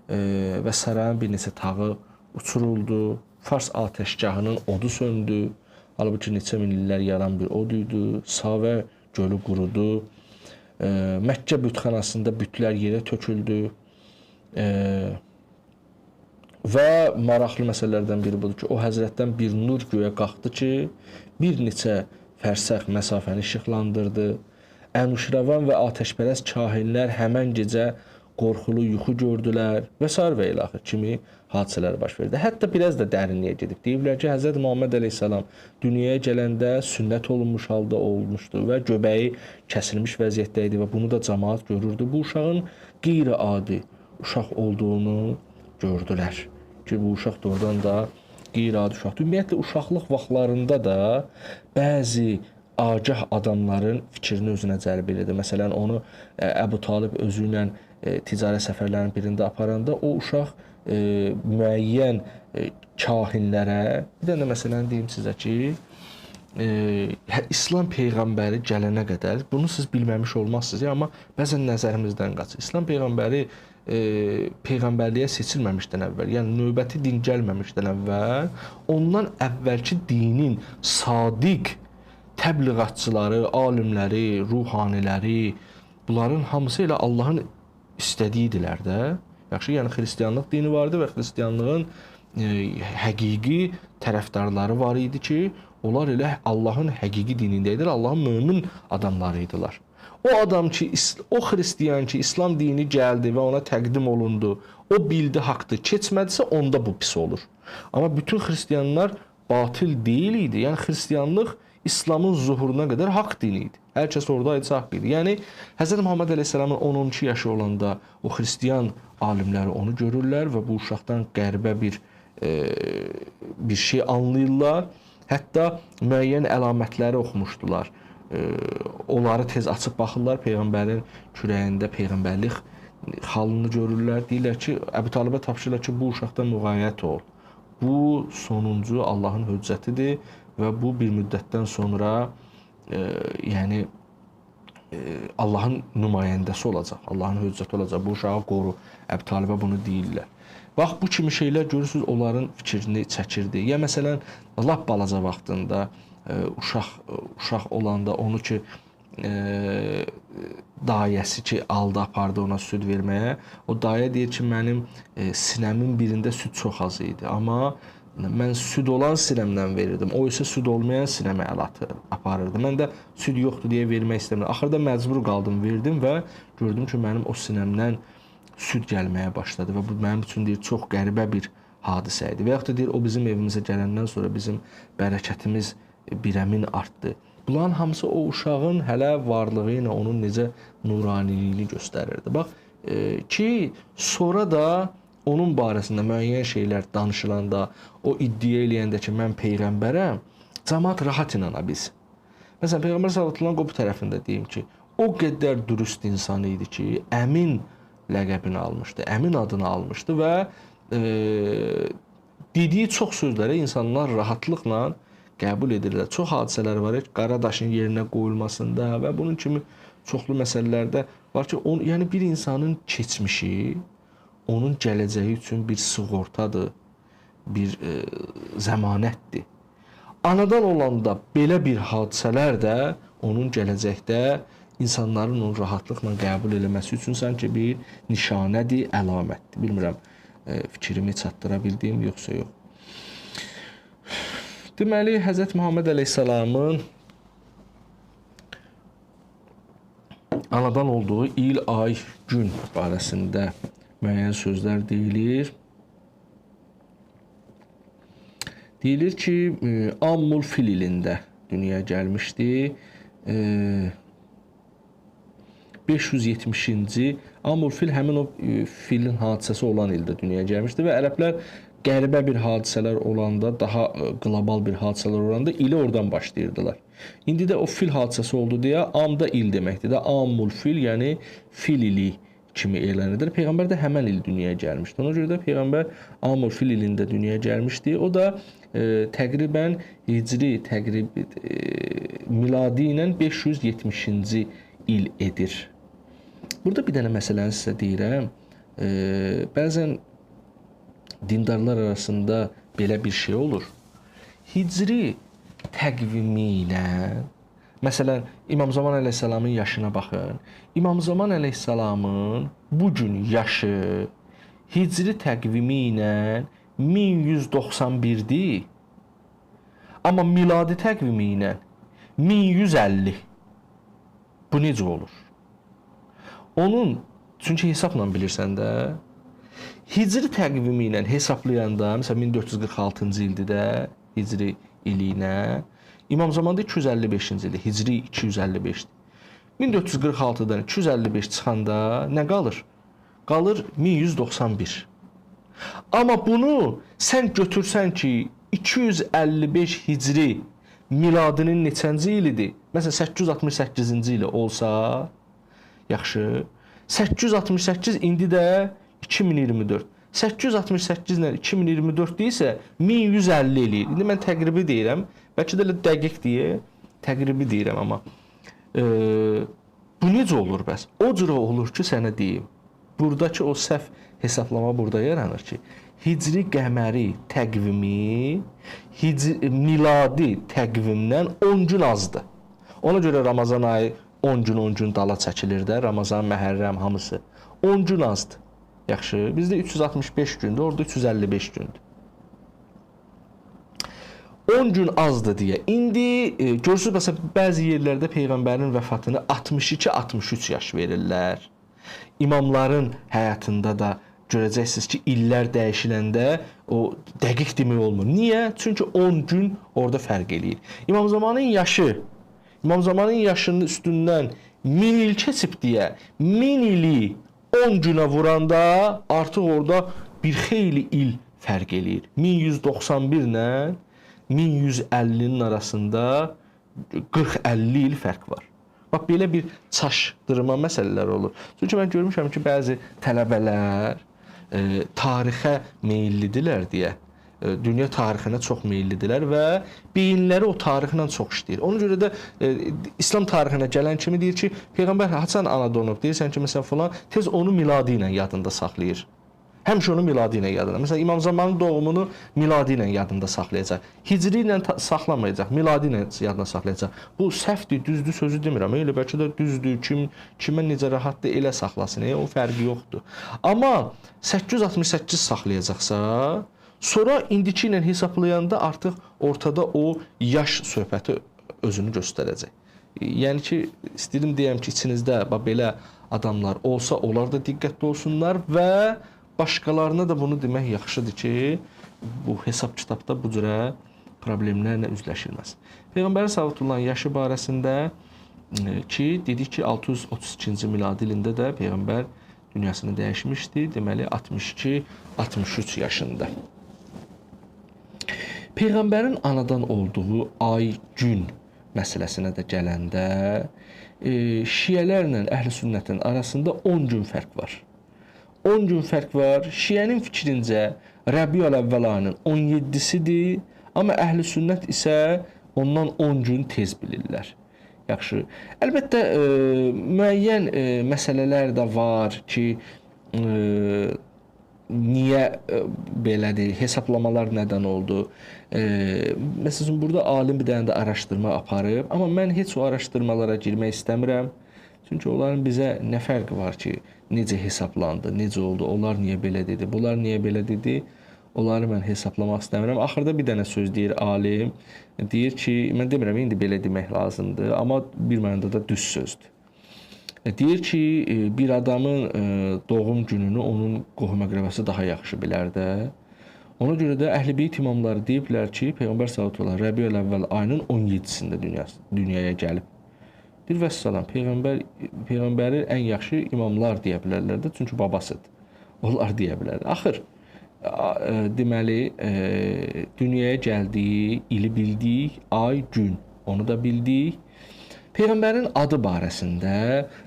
və sarayın bir neçə tağı uçuruldu. Fars atəşgahının odu söndü. Halbuki neçə min illər yaran bir od idi. Savə gölü qurudu. Məkkə bütxanasında bütlər yerə töküldü. Və maraqlı məsələlərdən biri budur ki, o həzrətdən bir nur göyə qalxdı ki, bir neçə fərsəx məsafəni işıqlandırdı. Ənuşrəvan və atəşpərəst kahinlər həmən gecə qorxulu yuxu gördülər və sair və ilaxır kimi hadisələr baş verdi. Hətta biraz da dərinliyə gedib. Deyiblər ki, Həzrət Muhammed əleyhissalam dünyaya gələndə sünnət olunmuş halda olmuşdu və göbəyi kəsilmiş vəziyyətdə idi və bunu da cəmaat görürdü. Bu uşağın qeyri-adi uşaq olduğunu gördülər ki, bu uşaq doğrudan da qeyri-adi uşaqdır. Ümumiyyətlə, uşaqlıq vaxtlarında da bəzi agah adamların fikrini özünə cəlb edirdi. Məsələn, onu Əbu Talib özü ilə ticarət səfərlərinin birində aparanda o uşaq müəyyən kahinlərə, bir dənə məsələn deyim sizə ki, İslam peyğəmbəri gələnə qədər, bunu siz bilməmiş olmazsınız, amma bəzən nəzərimizdən qaçır. İslam peyğəmbəri peyğəmbərliyə seçilməmişdən əvvəl, yəni növbəti din gəlməmişdən əvvəl, ondan əvvəlki dinin sadiq təbliğatçıları, alimləri, ruhaniləri, bunların hamısı elə Allahın istədiyi idilər də. Yaxşı, yəni xristianlıq dini vardı və xristianlığın həqiqi tərəfdarları var idi ki, onlar elə Allahın həqiqi dinində idilər, Allahın mömin adamları idilər. O adam ki, o xristian ki, İslam dini gəldi və ona təqdim olundu, o bildi haqdır, keçmədisə onda bu pis olur. Amma bütün xristianlar batil deyil idi. Yəni xristianlıq İslamın zuhuruna qədər haqq dini idi. Hər kəs orada idisə haqq idi. Yəni Həzrət Muhammed əleyhissalamın 10-12 yaşı olanda o xristian alimləri onu görürlər və bu uşaqdan qəribə bir şey anlayırlar. Hətta müəyyən əlamətləri oxumuşdular. Onları tez açıb baxırlar, peyğəmbərin kürəyində peyğəmbərlik xalını görürlər. Deyirlər ki, Əbu Talibə tapşırırlar ki, bu uşaqdan müğayət ol. Bu sonuncu Allahın hüccətidir və bu bir müddətdən sonra yəni Allahın nümayəndəsi olacaq, Allahın hüccəti olacaq. Bu uşağı qoru. Əbu Talibə bunu deyirlər. Bax, bu kimi şeylər görürsünüz, onların fikrini çəkirdi. Ya məsələn, lap balaca vaxtında uşaq olanda onu ki, dayəsi ki, aldı, apardı ona süd verməyə. O dayə deyir ki, mənim sinəmin birində süd çox az idi. Amma mən süd olan sinəmdən verirdim. O isə süd olmayan sinəmə əl aparırdı. Mən də süd yoxdur deyə vermək istəmirəm. Axırda məcbur qaldım, verdim və gördüm ki, mənim o sinəmdən süd gəlməyə başladı və bu mənim üçün deyir, çox qəribə bir hadisə idi. Və yaxud da deyir, o bizim evimizə gələndən sonra bizim bərəkətimiz birəmin artdı. Bunların hamısı o uşağın hələ varlığı ilə onun necə nuraniliyini göstərirdi. Bax ki, sonra da onun barəsində müəyyən şeylər danışılanda, o iddia eləyəndə ki, mən peyğəmbərəm, cəmaat rahat inana biz. Məsələn, Peyğəmbər sallallahu əleyhi və səlləm bu tərəfində deyim ki, o qədər dürüst insan idi ki, əmin ləqəbini almışdı, əmin adını almışdı və dediyi çox sözlərə insanlar rahatlıqla qəbul edirlər. Çox hadisələr var ki, qara daşın yerinə qoyulmasında və bunun kimi çoxlu məsələlərdə var ki, yəni bir insanın keçmişi onun gələcəyi üçün bir sığortadır, bir zəmanətdir. Anadan olanda belə bir hadisələr də onun gələcəkdə insanların onu rahatlıqla qəbul eləməsi üçün sanki bir nişanədir, əlamətdir. Bilmirəm, fikrimi çatdıra bildim, yoxsa yox. Deməli, Həzrət Muhammed əleyhissalamın anadan olduğu il, ay, gün barəsində müəyyən sözlər deyilir. Deyilir ki, Ammul Fil ilində dünyaya gəlmişdi. 570-ci Ammul Fil həmin o filin hadisəsi olan ildə dünyaya gəlmişdi və ərəblər qəribə bir hadisələr olanda, daha qlobal bir hadisələr olanda ili oradan başlayırdılar. İndi də o fil hadisəsi oldu deyə am da il deməkdir də. Amul fil, yəni fil ili kimi elan edir. Peyğəmbər də həmən il dünyaya gəlmişdi. Ona görə də Peyğəmbər Amul fil ilində dünyaya gəlmişdi. O da təqribən hicri, miladi ilə 570-ci il edir. Burada bir dənə məsələni sizə deyirəm. Bəzən dindarlar arasında belə bir şey olur. Hicri təqvimi ilə, məsələn, İmam Zaman əleyhissalamın yaşına baxın. İmam Zaman əleyhissalamın bugün yaşı hicri təqvimi ilə 1191-dir. Amma miladi təqvimi ilə 1150. Bu necə olur? Onun, çünki hesabla bilirsən də, hicri təqvimi ilə hesablayanda, məsələn 1446-cı ildir də, hicri ili ilə, İmam Zamanda 255-ci ildir, hicri 255-dir. 1446-dan 255 çıxanda nə qalır? Qalır 1191. Amma bunu sən götürsən ki, 255 hicri miladinin neçənci ilidir? Məsələn, 868-ci ili olsa, yaxşı, 868 indi də 2024. 868 ilə 2024 deyilsə 1150 eləyir. İndi mən təqribi deyirəm. Bəlkə də elə dəqiq deyə təqribi deyirəm, amma bu necə olur bəs? O cürə olur ki, sənə deyim. Buradakı o səhv hesablama burada yaranır ki, hicri qəməri təqvimi miladi təqvimdən 10 gün azdır. Ona görə Ramazan ayı 10 gün 10 gün dala çəkilir də, Ramazan, Məhərrəm hamısı 10 gün azdır. Yaxşı, bizdə 365 gündür, orada 355 gündür. 10 gün azdır deyə. İndi görürsünüz, məsələn, bəzi yerlərdə Peyğəmbərin vəfatını 62-63 yaş verirlər. İmamların həyatında da görəcəksiniz ki, illər dəyişiləndə o dəqiq demək olmur. Niyə? Çünki 10 gün orada fərq eləyir. İmam Zamanın yaşı, İmam Zamanın yaşının üstündən 1000 il keçib deyə 1000 ili 10 günə vuranda artıq orada bir xeyli il fərq eləyir. 1191 ilə 1150-nin arasında 40-50 il fərq var. Bax, belə bir çaşdırma məsələlər olur. Çünki mən görmüşəm ki, bəzi tələbələr tarixə meyillidirlər deyə, dünya tarixinə çox meyillidirlər və beyinləri o tarixlə çox işləyir. Ona görə də İslam tarixinə gələn kimi deyir ki, Peyğəmbər haçan anadan olub, deyirsən ki, məsələn filan, tez onu miladi ilə yadında saxlayır. Həmişə onu miladi ilə yadında. Məsələn, İmam Zamanın doğumunu miladi ilə yadında saxlayacaq. Hicri ilə saxlamayacaq, miladi ilə yadında saxlayacaq. Bu səhvdir, düzdür sözü demirəm. Elə bəlkə də düzdür, kimə necə rahatdır elə saxlasın. O fərqi yoxdur. Amma 868 saxlayacaqsa, sonra indiki ilə hesablayanda artıq ortada o yaş söhbəti özünü göstərəcək. Yəni ki, istəyirəm deyəm ki, içinizdə belə adamlar olsa, onlar da diqqətli olsunlar və başqalarına da bunu demək yaxşıdır ki, bu hesab kitabda bu cürə problemlərlə üzləşilməz. Peyğəmbərin sallallahu yaşı barəsində ki, dedik ki, 632-ci miladi ilində də Peyğəmbər dünyasını dəyişmişdi. Deməli, 62-63 yaşında. Peyğəmbərin anadan olduğu ay, gün məsələsinə də gələndə şiələrlə əhl-i sünnətin arasında 10 gün fərq var. 10 gün fərq var. Şiənin fikrincə Rəbiül Əvvəl ayının 17-sidir, amma əhl-i sünnət isə ondan 10 gün tez bilirlər. Yaxşı. Əlbəttə, müəyyən məsələlər də var ki, niyə belədir, hesablamalar nədən oldu. Məsələn, burada alim bir dənə də araşdırma aparıb, amma mən heç o araşdırmalara girmək istəmirəm. Çünki onların bizə nə fərqi var ki, necə hesablandı, necə oldu, onlar niyə belə dedi, bunlar niyə belə dedi, onları mən hesablamaq istəmirəm. Axırda bir dənə söz deyir alim, deyir ki, mən demirəm, indi belə demək lazımdır, amma bir mənada da düz sözdür. Deyir ki, bir adamın doğum gününü onun qohum-əqrəbası daha yaxşı bilər də. Ona görə də Əhl-i Beyt imamları deyiblər ki, Peyğəmbər sallallahu əleyhi və səlləm Rəbiül Əvvəl ayının 17-sində dünyaya gəlib. Deyir, vəssalam, Peyğəmbəri ən yaxşı imamlar deyə bilərlər də, çünki babasıdır. Onlar deyə bilərlər. Axır, Deməli, dünyaya gəldiyi ili bildik, ay, gün, onu da bildik. Peyğəmbərin adı barəsində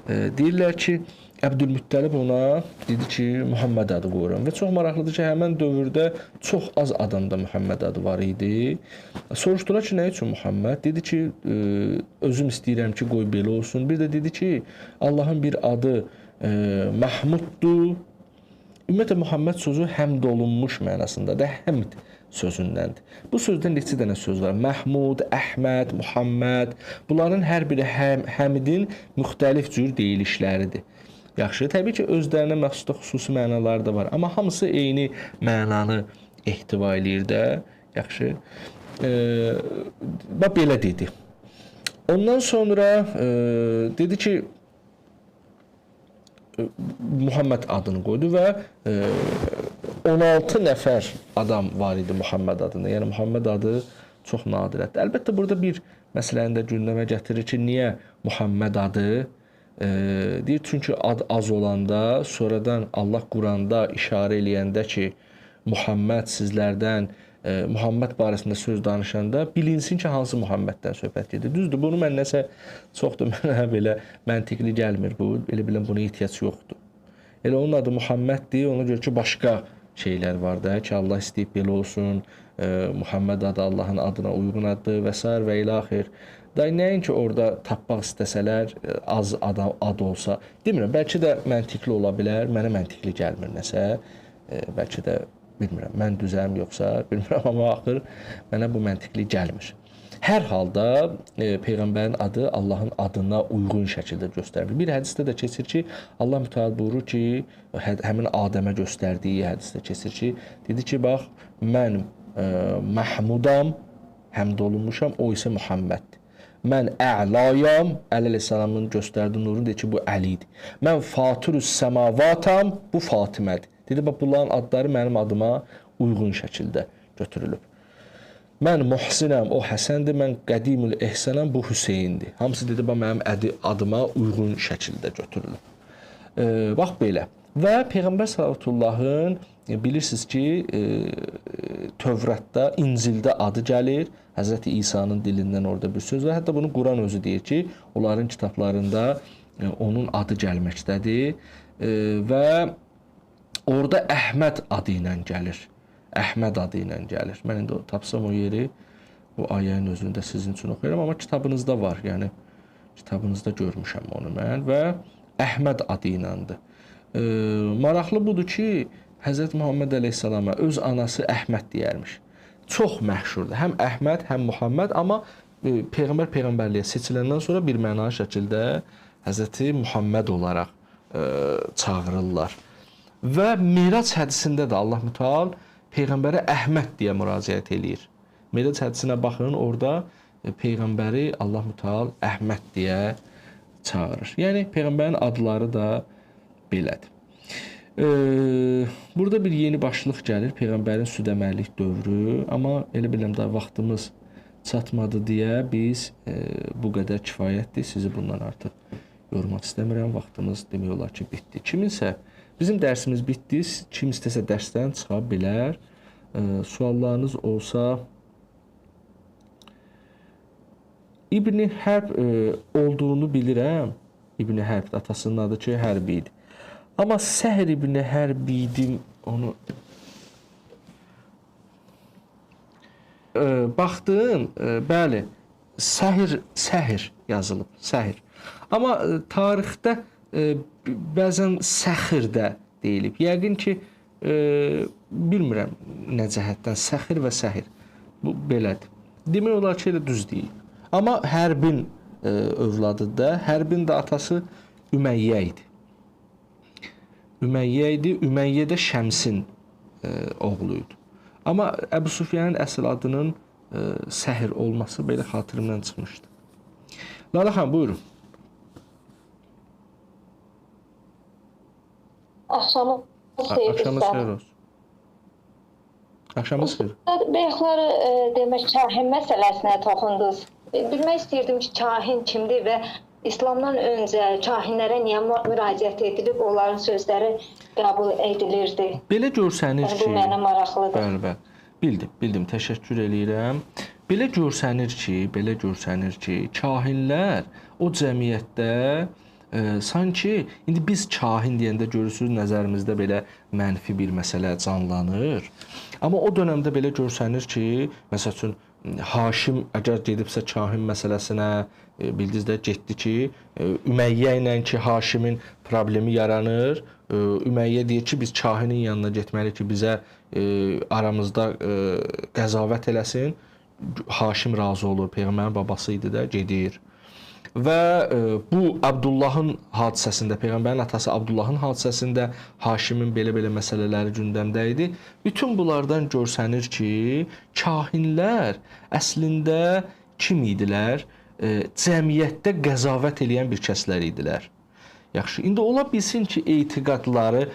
deyirlər ki, Əbdülmüttəlib ona dedi ki, Muhammed adı qoyuram. Və çox maraqlıdır ki, həmən dövrdə çox az adamda Muhammed adı var idi. Soruşdular ki, nə üçün Muhammed? Dedi ki, özüm istəyirəm ki, qoy belə olsun. Bir də dedi ki, Allahın bir adı Mahmuddur. Ümumiyyətlə, Muhammed sözü həmd olunmuş mənasındadır, həmd sözündəndir. Bu sözdə neçə dənə söz var? Məhmud, Əhməd, Muhammed. Bunların hər biri həmdin müxtəlif cür deyilişləridir. Yaxşı, təbii ki, özlərinə məxsus da xüsusi mənaları da var. Amma hamısı eyni mənanı ehtiva eləyir də. Yaxşı. Bax, belə dedi. Ondan sonra dedi ki, Muhammed adını qoydu və 16 nəfər adam var idi Muhammed adında. Yəni, Muhammed adı çox nadirətdir. Əlbəttə, burada bir məsələni də gündəmə gətirir ki, niyə Muhammed adı? Deyir, çünki ad az olanda, sonradan Allah Quranda işarə eləyəndə ki, Muhammed sizlərdən, Muhammed barəsində söz danışanda bilinsin ki, hansı Muhammeddən söhbət gedir. Düzdür, bunu mən nəsə çox da mənə belə məntiqli gəlmir bu. Elə biləm, buna ehtiyac yoxdur. Elə onun adı Muhammeddir, ona görə ki, başqa şeylər var da ki, Allah istəyib belə olsun, Muhammed adı Allahın adına uyğun addır və s. və ilaxır. Da nəinki orada tapmaq istəsələr, az ad olsa, demirəm, bəlkə də məntiqli ola bilər, mənə məntiqli gəlmir nəsə, bəlkə də bilmirəm, mən düzəm yoxsa bilmirəm, amma axır mənə bu məntiqli gəlmir. Hər halda Peyğəmbərin adı Allahın adına uyğun şəkildə göstərilir. Bir hədisdə də keçir ki, Allah mütəal buyurur ki, həmin Adəmə göstərdiyi hədisdə keçir ki, dedi ki, bax, mən Məhmudam, həmd olunmuşam, o isə Muhamməddir. Mən Ə'layam, Əli əleyhissalamın göstərdiyi nurun deyir ki, bu Əli idi. Mən Fatirüs Səmavatam, bu Fatimədir. Dedi, bax, bunların adları mənim adıma uyğun şəkildə götürülüb. Mən Muhsinəm, o Həsəndir, mən Qədimül Ehsənəm, bu Hüseyindir. Hamısı dedi, bax, mənim adıma uyğun şəkildə götürülüb. Bax, belə. Və Peyğəmbər sallallahu bilirsiniz ki, Tövratda, İncildə adı gəlir. Həzrəti İsa'nın dilindən orada bir söz var. Hətta bunu Quran özü deyir ki, onların kitablarında onun adı gəlməkdədir. Və orada Əhməd adı ilə gəlir. Əhməd adı ilə gəlir. Mən indi tapsam o yeri, bu ayənin özünü də sizin üçün oxuyuram. Amma kitabınızda var. Yəni, kitabınızda görmüşəm onu mən və Əhməd adı iləndir. Maraqlı budur ki, Həzrət Muhammed əleyhissalama öz anası Əhməd deyərmiş. Çox məşhurdur. Həm Əhməd, həm Muhammed, amma Peyğəmbər peyğəmbərliyə seçiləndən sonra bir mənalı şəkildə Həzrəti Muhammed olaraq çağırırlar. Və Mirac hədisində də Allah mütəal Peyğəmbərə Əhməd deyə müraciət eləyir. Mirac hədisinə baxın, orada Peyğəmbəri Allah mütəal Əhməd deyə çağırır. Yəni, Peyğəmbərin adları da belədir. Burada bir yeni başlıq gəlir, Peyğəmbərin südəmərlik dövrü, amma elə biləm də vaxtımız çatmadı deyə biz bu qədər kifayətdir. Sizi bundan artıq yormaq istəmirəm, vaxtımız demək olar ki, bitdi. Kiminsə, bizim dərsimiz bitdi, kim istəsə dərsdən çıxa bilər. Suallarınız olsa, İbni Hərb olduğunu bilirəm. İbni Hərb atasının adı ki, Hərbi idi. Amma Səhr İbni Hərb idim, onu baxdım, bəli, Səhr yazılıb, Səhr. Amma tarixdə bəzən Səxir də deyilib. Yəqin ki, bilmirəm nə cəhətdən, Səxir və Səhr, bu belədir. Demək olar ki, elə düz deyil. Amma Hərbin övladıdır da, Hərbin də atası Üməyyə idi. Üməyyə idi, Üməyyə də Şəmsin oğlu idi. Amma Əbu Sufyanın əsl adının Səhr olması belə xatirimdən çıxmışdı. Lala xanım, buyurun. Axşamınız xeyir. Axşamınız xeyir olsun. Axşamınız xeyir. Bayaqları demək, kahin məsələsinə toxundunuz. Bilmək istəyirdim ki, kahin kimdir və İslamdan öncə kahinlərə niyə müraciət edilib, onların sözləri qəbul edilirdi? Belə görsənir Yəni, ki, bu mənə maraqlıdır. Bəli, bəli. Bildim, bildim. Təşəkkür eləyirəm. Belə görsənir ki, kahinlər o cəmiyyətdə sanki indi biz kahin deyəndə görürsünüz nəzərimizdə belə mənfi bir məsələ canlanır. Amma o dönəmdə belə görsənir ki, məsəl üçün Haşim əgər gedibsə kahin məsələsinə, bildiniz də getdi ki, Üməyyə ilə ki Haşimin problemi yaranır. Üməyyə deyir ki, biz kahinin yanına getməliyik ki, bizə aramızda qəzavət eləsin. Haşim razı olur, peyğəmbərin babası idi də, gedir. Və bu Abdullahın hadisəsində, peyğəmbərin atası Abdullahın hadisəsində Haşimin belə-belə məsələləri gündəmdə idi. Bütün bunlardan görsənir ki, kahinlər əslində kim idilər? Cəmiyyətdə qəzavət eləyən bir kəslər idilər. Yaxşı, indi ola bilsin ki, etiqadları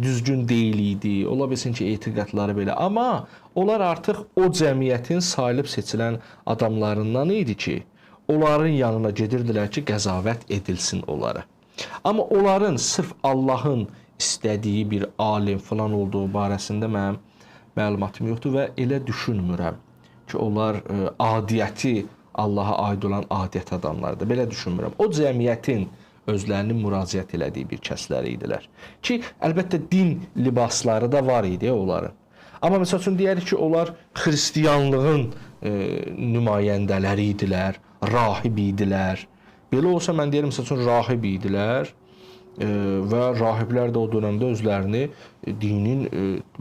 düzgün deyil idi, ola bilsin ki, etiqadları belə, amma onlar artıq o cəmiyyətin sayılıb seçilən adamlarından idi ki, onların yanına gedirdilər ki, qəzavət edilsin onlara. Amma onların sırf Allahın istədiyi bir alim falan olduğu barəsində mənim məlumatım yoxdur və elə düşünmürəm ki, onlar adiyyəti, Allaha aid olan adiyyət adamlardır. Belə düşünmürəm. O cəmiyyətin özlərinin müraciət elədiyi bir kəsləri idilər. Ki, əlbəttə din libasları da var idi onların. Amma məsəl üçün deyərik ki, onlar xristianlığın nümayəndələri idilər, rahib idilər. Belə olsa mən deyirəm, məsəl üçün rahib idilər və rahiblər də o dönəmdə özlərini dinin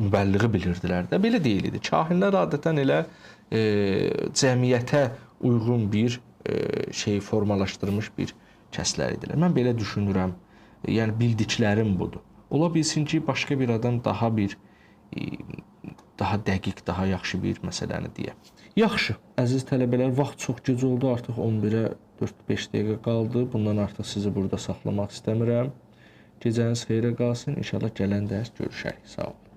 mübəlliği bilirdilər də. Belə deyil idi. Kahinlər adətən elə cəmiyyətə uyğun bir şey formalaşdırmış bir kəslər idilər. Mən belə düşünürəm. Yəni bildiklərim budur. Ola bilsin ki, başqa bir adam daha dəqiq, daha yaxşı bir məsələni deyə. Yaxşı, əziz tələbələr, vaxt çox gec oldu. Artıq 11-ə 4-5 dəqiqə qaldı. Bundan artıq sizi burada saxlamaq istəmirəm. Gecəniz xeyrə qalsın. İnşallah gələn dərs görüşərik. Sağ olun.